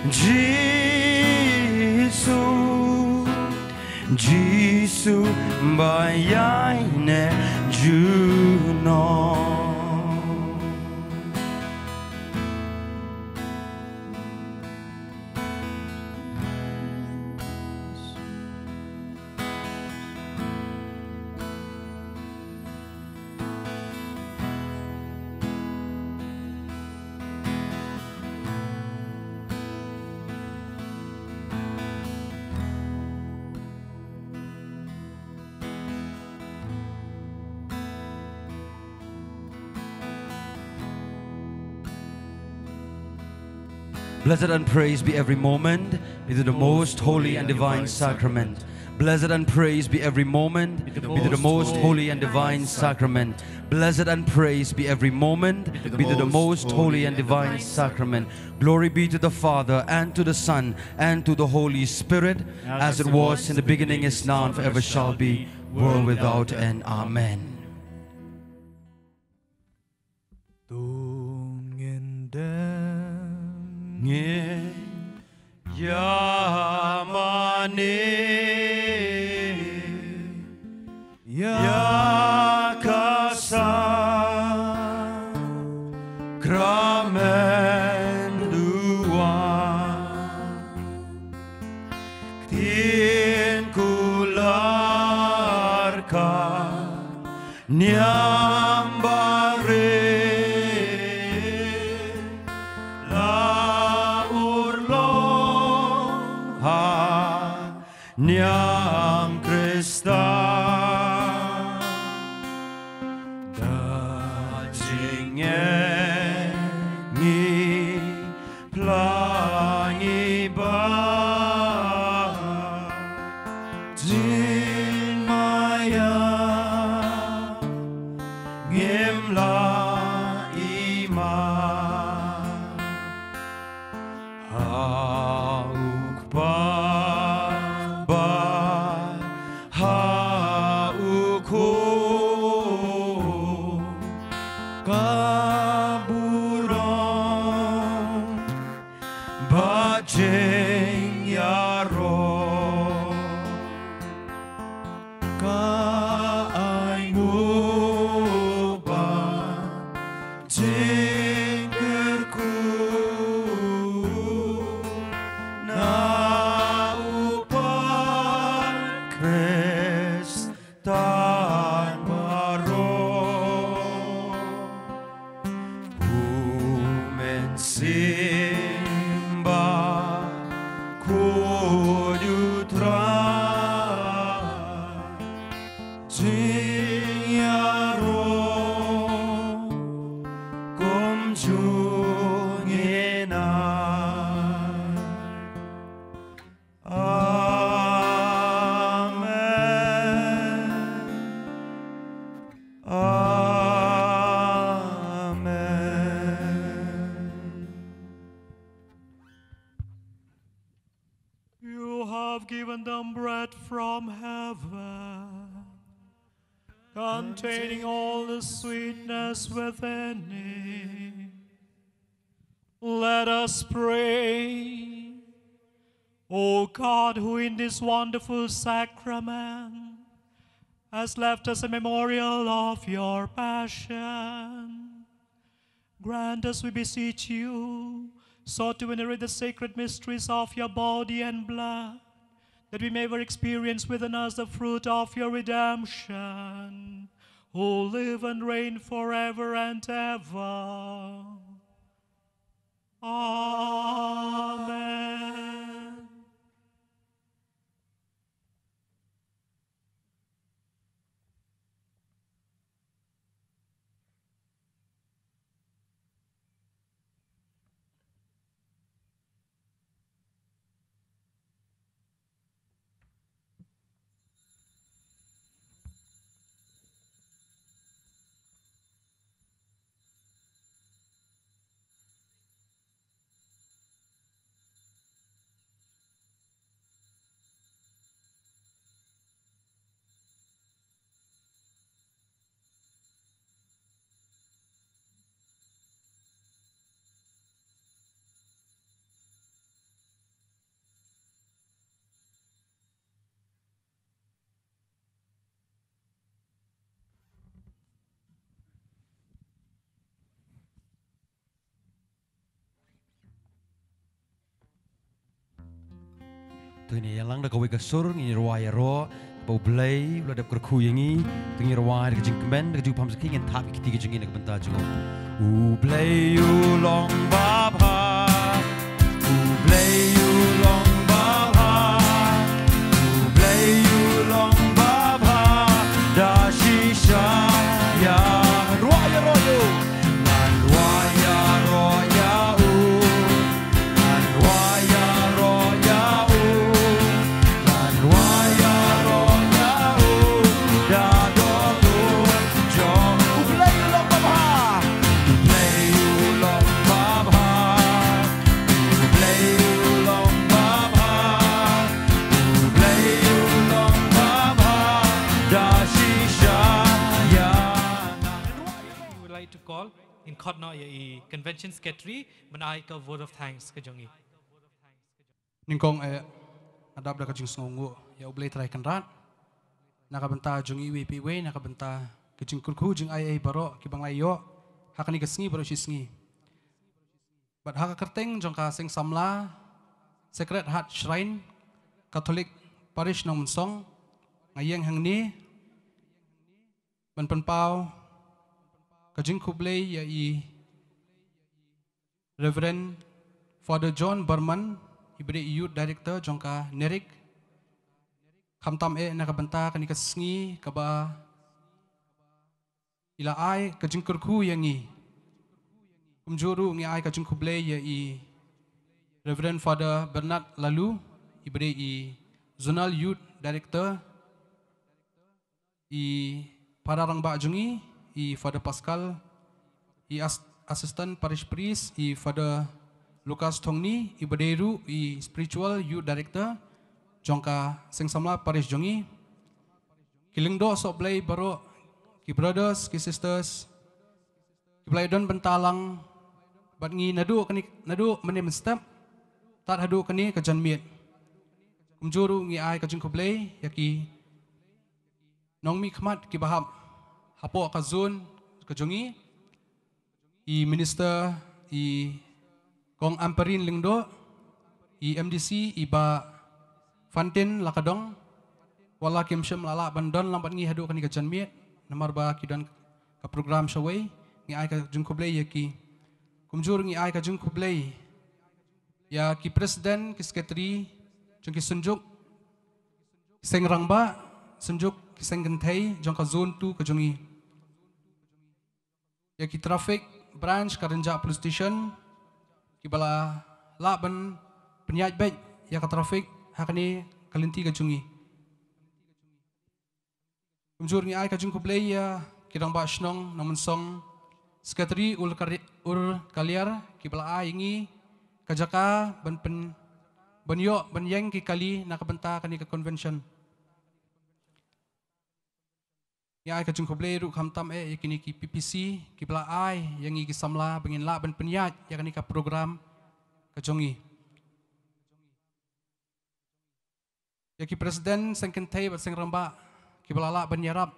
Jisu, Jisu ba ïaineh junom. Blessed and praise be every moment, be to the most holy and divine sacrament. Blessed and praise be every moment, be to the most holy and divine sacrament. Blessed and praise be every moment, be to the most holy and divine sacrament. Glory be to the Father, and to the Son, and to the Holy Spirit, as it was in the beginning, is now, and forever shall be, world without end. Amen. Tun ngin deng, ngin ïa mane ïa ka sakramen duwai. Ktien kular ka niam barit la urlong ha niam Khrista. Da jingeh ngi phla ngi ba jingmaïa ngim lah i ma. Ha u Kpa bad ha u Khun ka burom bad jingïaroh. Ka ainguh bad jingkyrkhu na u Kpa Khristan baroh. U Mynsiem Bakhuid U Trai, jingïaroh kumjuh ngin ai. Amen. Amen. You have given them bread from heaven, containing all the sweetness within it. Let us pray. O God, who in this wonderful sacrament has left us a memorial of your passion, grant us, we beseech you, so to venerate the sacred mysteries of your body and blood, that we may ever experience within us the fruit of your redemption, who live and reign forever and ever. Amen. To ngin ïalang da kawei ka sur, ngin rwai ïaroh, ba U Blei u la dep kyrkhu ïa ngi. To ngin rwai da ka jingkmen, da ka jingpaham sakhi, ngin thap ïa ki kti ki jong ngi na ka bynta jong U. U Blei u long babha, U Blei u long babha, U Blei u long babha da shisha ïa ngan rwai ïaroh ïa U. Ngan rwai ïaroh ïa U. Ngan Convention Secretary, ban ai ka vote of thanks ka jong ngi. Nyngkong eh, nga dap da ka jingsngewnguh ïa U Blei Trai Kynrad na ka bynta jong iwei pa iwei, na ka bynta ka jingkyrkhu jingaiei baroh kiba ngi la ïoh ha kane ka sngi baroh shi sngi. Bad ha ka kyrteng jong ka Seng Samla Sacred Heart Shrine Catholic Parish Nongmynsong, nga ïeng hangne ban pynpaw ka jingkhublei ïa i Reverend Father John Berman, iba dei i Youth Director jong ka NERIC. Khamtam eh na ka bynta kane ka sngi kaba i la ai ka jingkyrkhu ïa ngi. Kumjuh ruh ngi ai ka jingkhublei ïa i Reverend Father Bernard Laloo, iba dei i Zonal Youth Director, i para rangbah jong ngi, i Father Pascal, i as-, Assistant Parish Priest, i Father Lucas Thongni, iba dei ruh i Spiritual Youth Director jong ka Seng Samla Parish jong ngi. Ki lyngdoh soh Blei baroh, ki brothers, ki sisters kiba la ïadon bynta lang bad ngi naduh kane, naduh mynne mynstep tad haduh kane ka janmiet. Kumjuh ruh ngi ai ka jingkhublei ïa ki nongmihkhmat kiba hap hapoh ka zone ka jong ngi, i Minister, i Kong Ampareen Lyngdoh, i MDC, i Bah Fantin Lakadong, wat la kim shym la lah ban don lang bad ngi haduh kane ka janmiet namar ba ki don ka program shawei. Ngi ai ka jingkhublei ïa ki. Kumjuh ruh ngi ai ka jingkhublei ïa ki President, ki Secretary jong ki Synjuk ki Seng Rangbah, Synjuk ki Seng Kynthei jong ka Zone two ka jong ngi, ïa ki Traffic Branch ka Rynjah Police Station, kiba la lah ban pynïaid beit ïa ka traffic ha kane ka lynti ka jong ngi. Kumjuh ruh ngi ai ka jingkhublei ïa ki Rangbah Shnong Nongmynsong, Secretary Ur Kari-, Ur Kaliar, kiba la ai ïa ngi ka jaka ban pyn-, ban ïoh ban ïeng ki kali na ka bynta kane ka convention. Ngi ai ka jingkhublei ruh khamtam eh ïa kine ki PPC kiba la ai ïa ngi ki samla ba ngin lah ban pynïaid ïa kane ka program ka jong ngi. Ïa ki President Seng Kynthei bad Seng Rangbah kiba la lah ban ïarap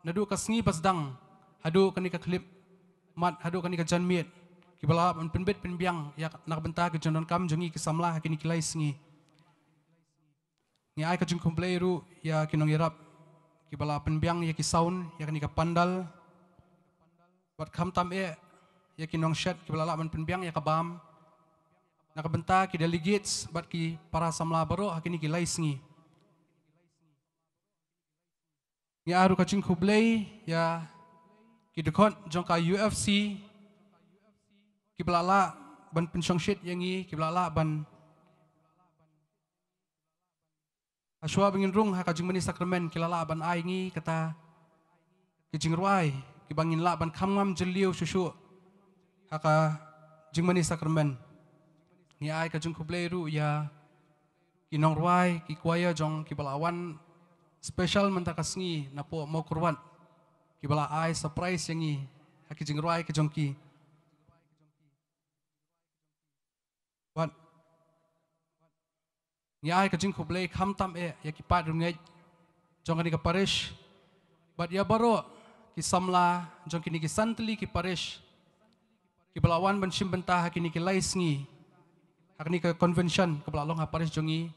naduh ka sngi ba sdang haduh kane ka khyllipmat, haduh kane ka janmiet, kiba la lah ban pynbit pynbiang ïa na ka bynta ka jingdonkam jong ngi ki samla ha kine ki lai sngi. Ngi ai ka jingkhublei ruh ïa ki nongïarap kiba la pynbiang ïa ki sound, ïa kane ka pandal, bad khamtam eh ïa ki nongshet kiba la lah ban pynbiang ïa ka bam na ka bynta ki delegates bad ki para samla baroh ha kine ki lai sngi. Ngi ai ruh ka jingkhublei ïa ki dkhot jong ka UFC kiba la lah ban pynshongshit ïa ngi, kiba la lah ban hashwa ba ngin rung ha ka jingmane sakramen, ki la lah ban ai ngi kata ki jingrwai kiba ngin lah ban kham ngam jylliew shuh shuh ha ka jingmane sakramen. Ngi ai ka jingkhublei ruh ïa ki nongrwai, ki choir jong kiba la wan special mynta ka sngi napoh Mawkyrwat, kiba la ai surprise ïa ngi ha ki jingrwai ki jong ki. Bad ngi ai ka jingkhublei khamtam eh ïa ki paid riewngeit jong kane ka parish bad ïa baroh ki samla jong kine ki san tylli ki parish kiba la wan ban shim bynta ha kine ki lai sngi ha kane ka convention kaba la long ha parish jong ngi.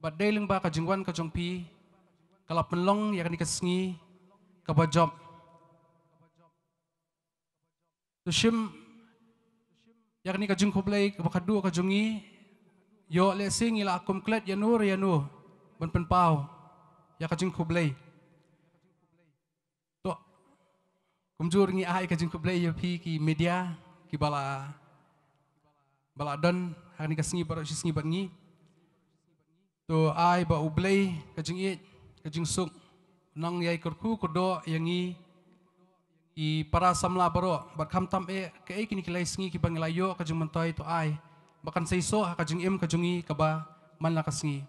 Bad dei lyngba ka jingwan ka jong phi ka la pynlong ïa kane ka sngi kaba jop. To shim ïa kane ka jingkhublei kaba khadduh ka jong ngi, ïoh lehse ngi la kum klet ïano re ïano ban pynpaw ïa ka jingkhublei. To kumjuh ngi ai ka jingkhublei ïa phi ki media kiba la, ba la don ha kane ka sngi baroh shi sngi bad ngi. To ai ba U Blei ka jingïeit, ka jingsuk, nang ïai kyrkhu kyrdoh ïa ngi ki para samla baroh bad khamtam eh kaei kine ki lai sngi kiba ngi la ïoh ka jingmyntoi, to ai ba kan seisoh ha ka jingim ka jong ngi kaba man la ka sngi.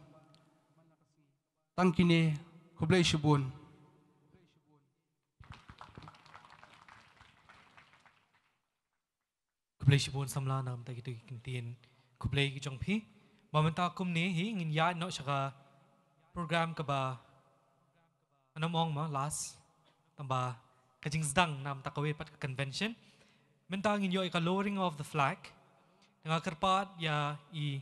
Tang kine, khublei shibun. Khublei shibun samla na ka bynta kito ki kyntien khublei ki jong phi. Ba mynta kumne hi ngin ïaid noh sha ka program kaba, ngan ym ong ma last, tangba ka jingsdang na ka bynta kawei pat ka convention. Mynta ngin ïoh ïa ka lowering of the flag. Te nga kyrpad ïa i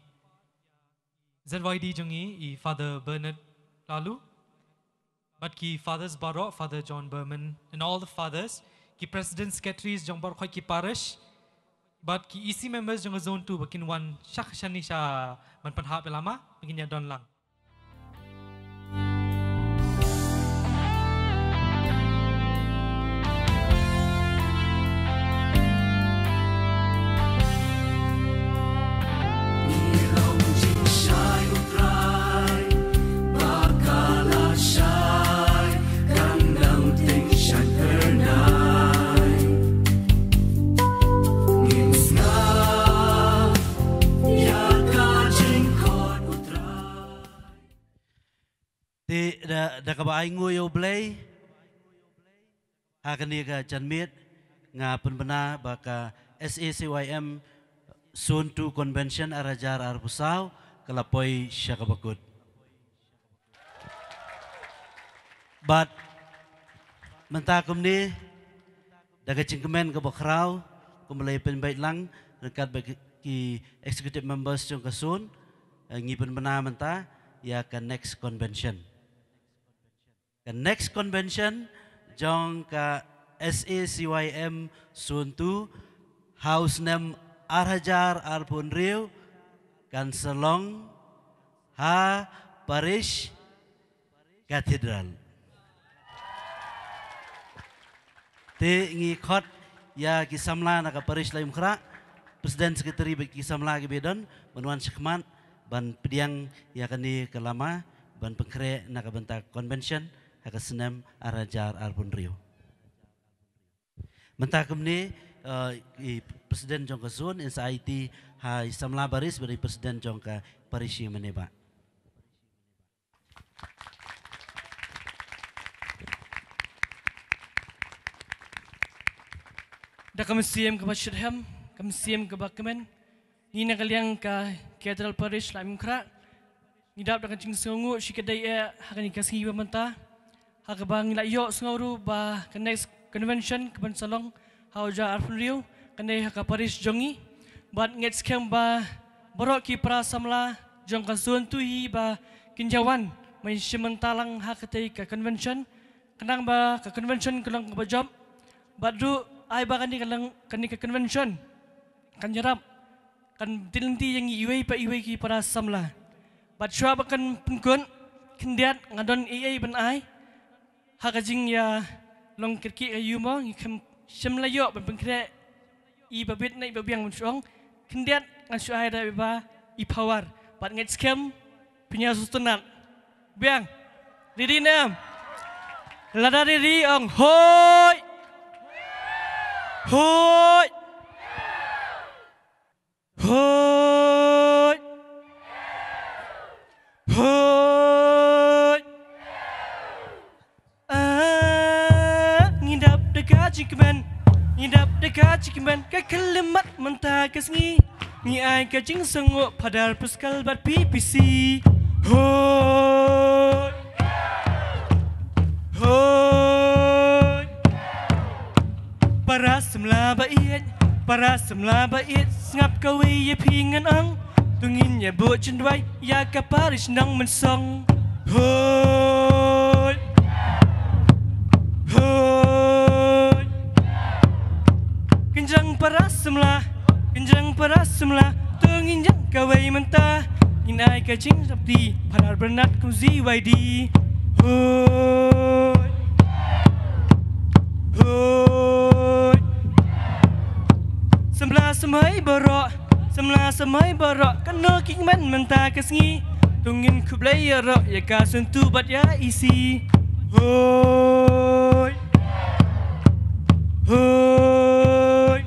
Z Y D jong ngi, i Father Bernard Laloo, bad ki fathers baroh, Father John Berman and all the fathers, ki president secretaries jong baroh ki parish, bad ki E C members jong zone two ba kin wan shah shane sha ban pynhap ïa lama, ba kin ïa don lang. Te da, da kaba ainguh ïa U Blei ha kane ka janmiet, nga pynbna ba ka S A C Y M Zone two Convention ar hajar arphew saw ka la poi sha kaba kut. Bad mynta kumne, da ka jingkmen kaba khraw, kumba la pynbeit lang ryngkat bad ki executive members jong ka zone, eh, ngi pynbna mynta ïa ka next convention. Ka next convention jong ka S A C Y M Zone two ha u snem ar hajar arphew hynriew kan sa long ha Parish Cathedral. Te ngi khot ïa ki samla na ka Parish Laitumkhrah, President, Secretary bad ki samla kiba don, ban wan shakhmat ban pdiang ïa kane ka lama ban pynkhreh na ka bynta convention ha ka snem ar hajar arphew hynriew. Mynta kumne, eh, i President jong ka zone, in sa aiti ha i samla baris bad i President jong ka Parish ïa mane ba. Da ka mynsiem kaba shitrhem, ka mynsiem kaba kmen, ngi na ka liang ka Cathedral Parish Laitumkhrah, ngi dap da ka jingsngewnguh shikatdei eh ha kane ka sngi ba mynta, ha kaba ngi la ïoh sngew ruh ba ka next convention kaban sa long ha u hajar arphew hynriew, kane ha ka parish jong ngi. Bad ngeit skhem ba baroh ki para samla jong ka zone two hi ba kin ïa wan ban shim bynta lang ha katei ka convention. Khnang ba ka convention ka long kaba jop. Bad ruh ai ba kane ka long, kane ka convention kan ïarap, kan pyllait ïa ngi iwei pa iwei ki para samla. Bad shuwa ba kan pynkut khyndiat, nga don ei ei ban ai ha ka jingïalong kyrkieh ka ïumor, ngi khlem shym la ïoh ban pynkhreh i ba bit ne i ba biang ban shu ong. Khyndiat ngan shu ai da i ba i power. Bad ngeit skhem pynïasoh tynnat. Biang. Ready ne em? Lada ready ong hoi. Hoi. Hoi. Hoi. Ah, ngi dap da ka jingkmen, ngi dap da ka jingkmen, ka khyllipmat mynta ka sngi. Ngi ai ka jingsngewnguh Father Pascal bad P P C. Hoi. Hoi. Para samla ba ïeit, para samla ba ïeit, sngap kawei ïa phi ngan ong. To ngin ïa buh jingduwai ïa ka parish Nongmynsong. Hoi. Hoi. Kynjang para samla, kynjang para samla, to ngin ïeng kawei mynta. Ngin ai ka jingsngewbha Father Bernard kum Z Y D. Hoi. Hoi. Samla samhoi baroh, samla samhoi baroh, kano ki kmen mynta ka sngi. To ngin khublei ïaroh ïa ka Zone two bad ïa E C. Hoi. Hoi.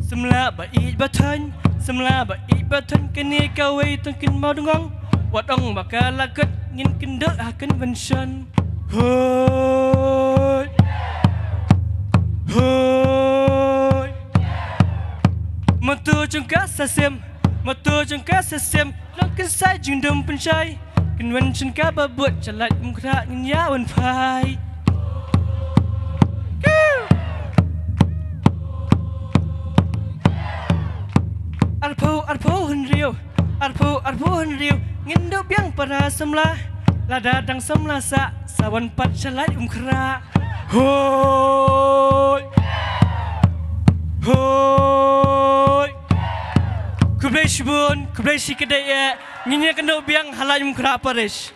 Samla ba ïeit ba thaiñ, samla ba ïeit ba thaiñ, kane kawei tang kin mawdngong. Wat ong ba ka la kut, ngin kynduh ha convention. Hoi. Hoi. Motor jong ka sa sem, motor jong ka sa sem, long kynsai jingdum pynshai. Kynwin shen kaba bud sha Laitumkhrah ngin ïa wan phai. Arphew, arphew hynriew, arphew, arphew hynriew, ngin duh biang para samla. Lada dang samla sah, sa wan pat sha Laitumkhrah. Hoi! Hoi! Khublei shibun, khublei shikatdei eh, ngin ïa kynduh biang ha Laitumkhrah Parish.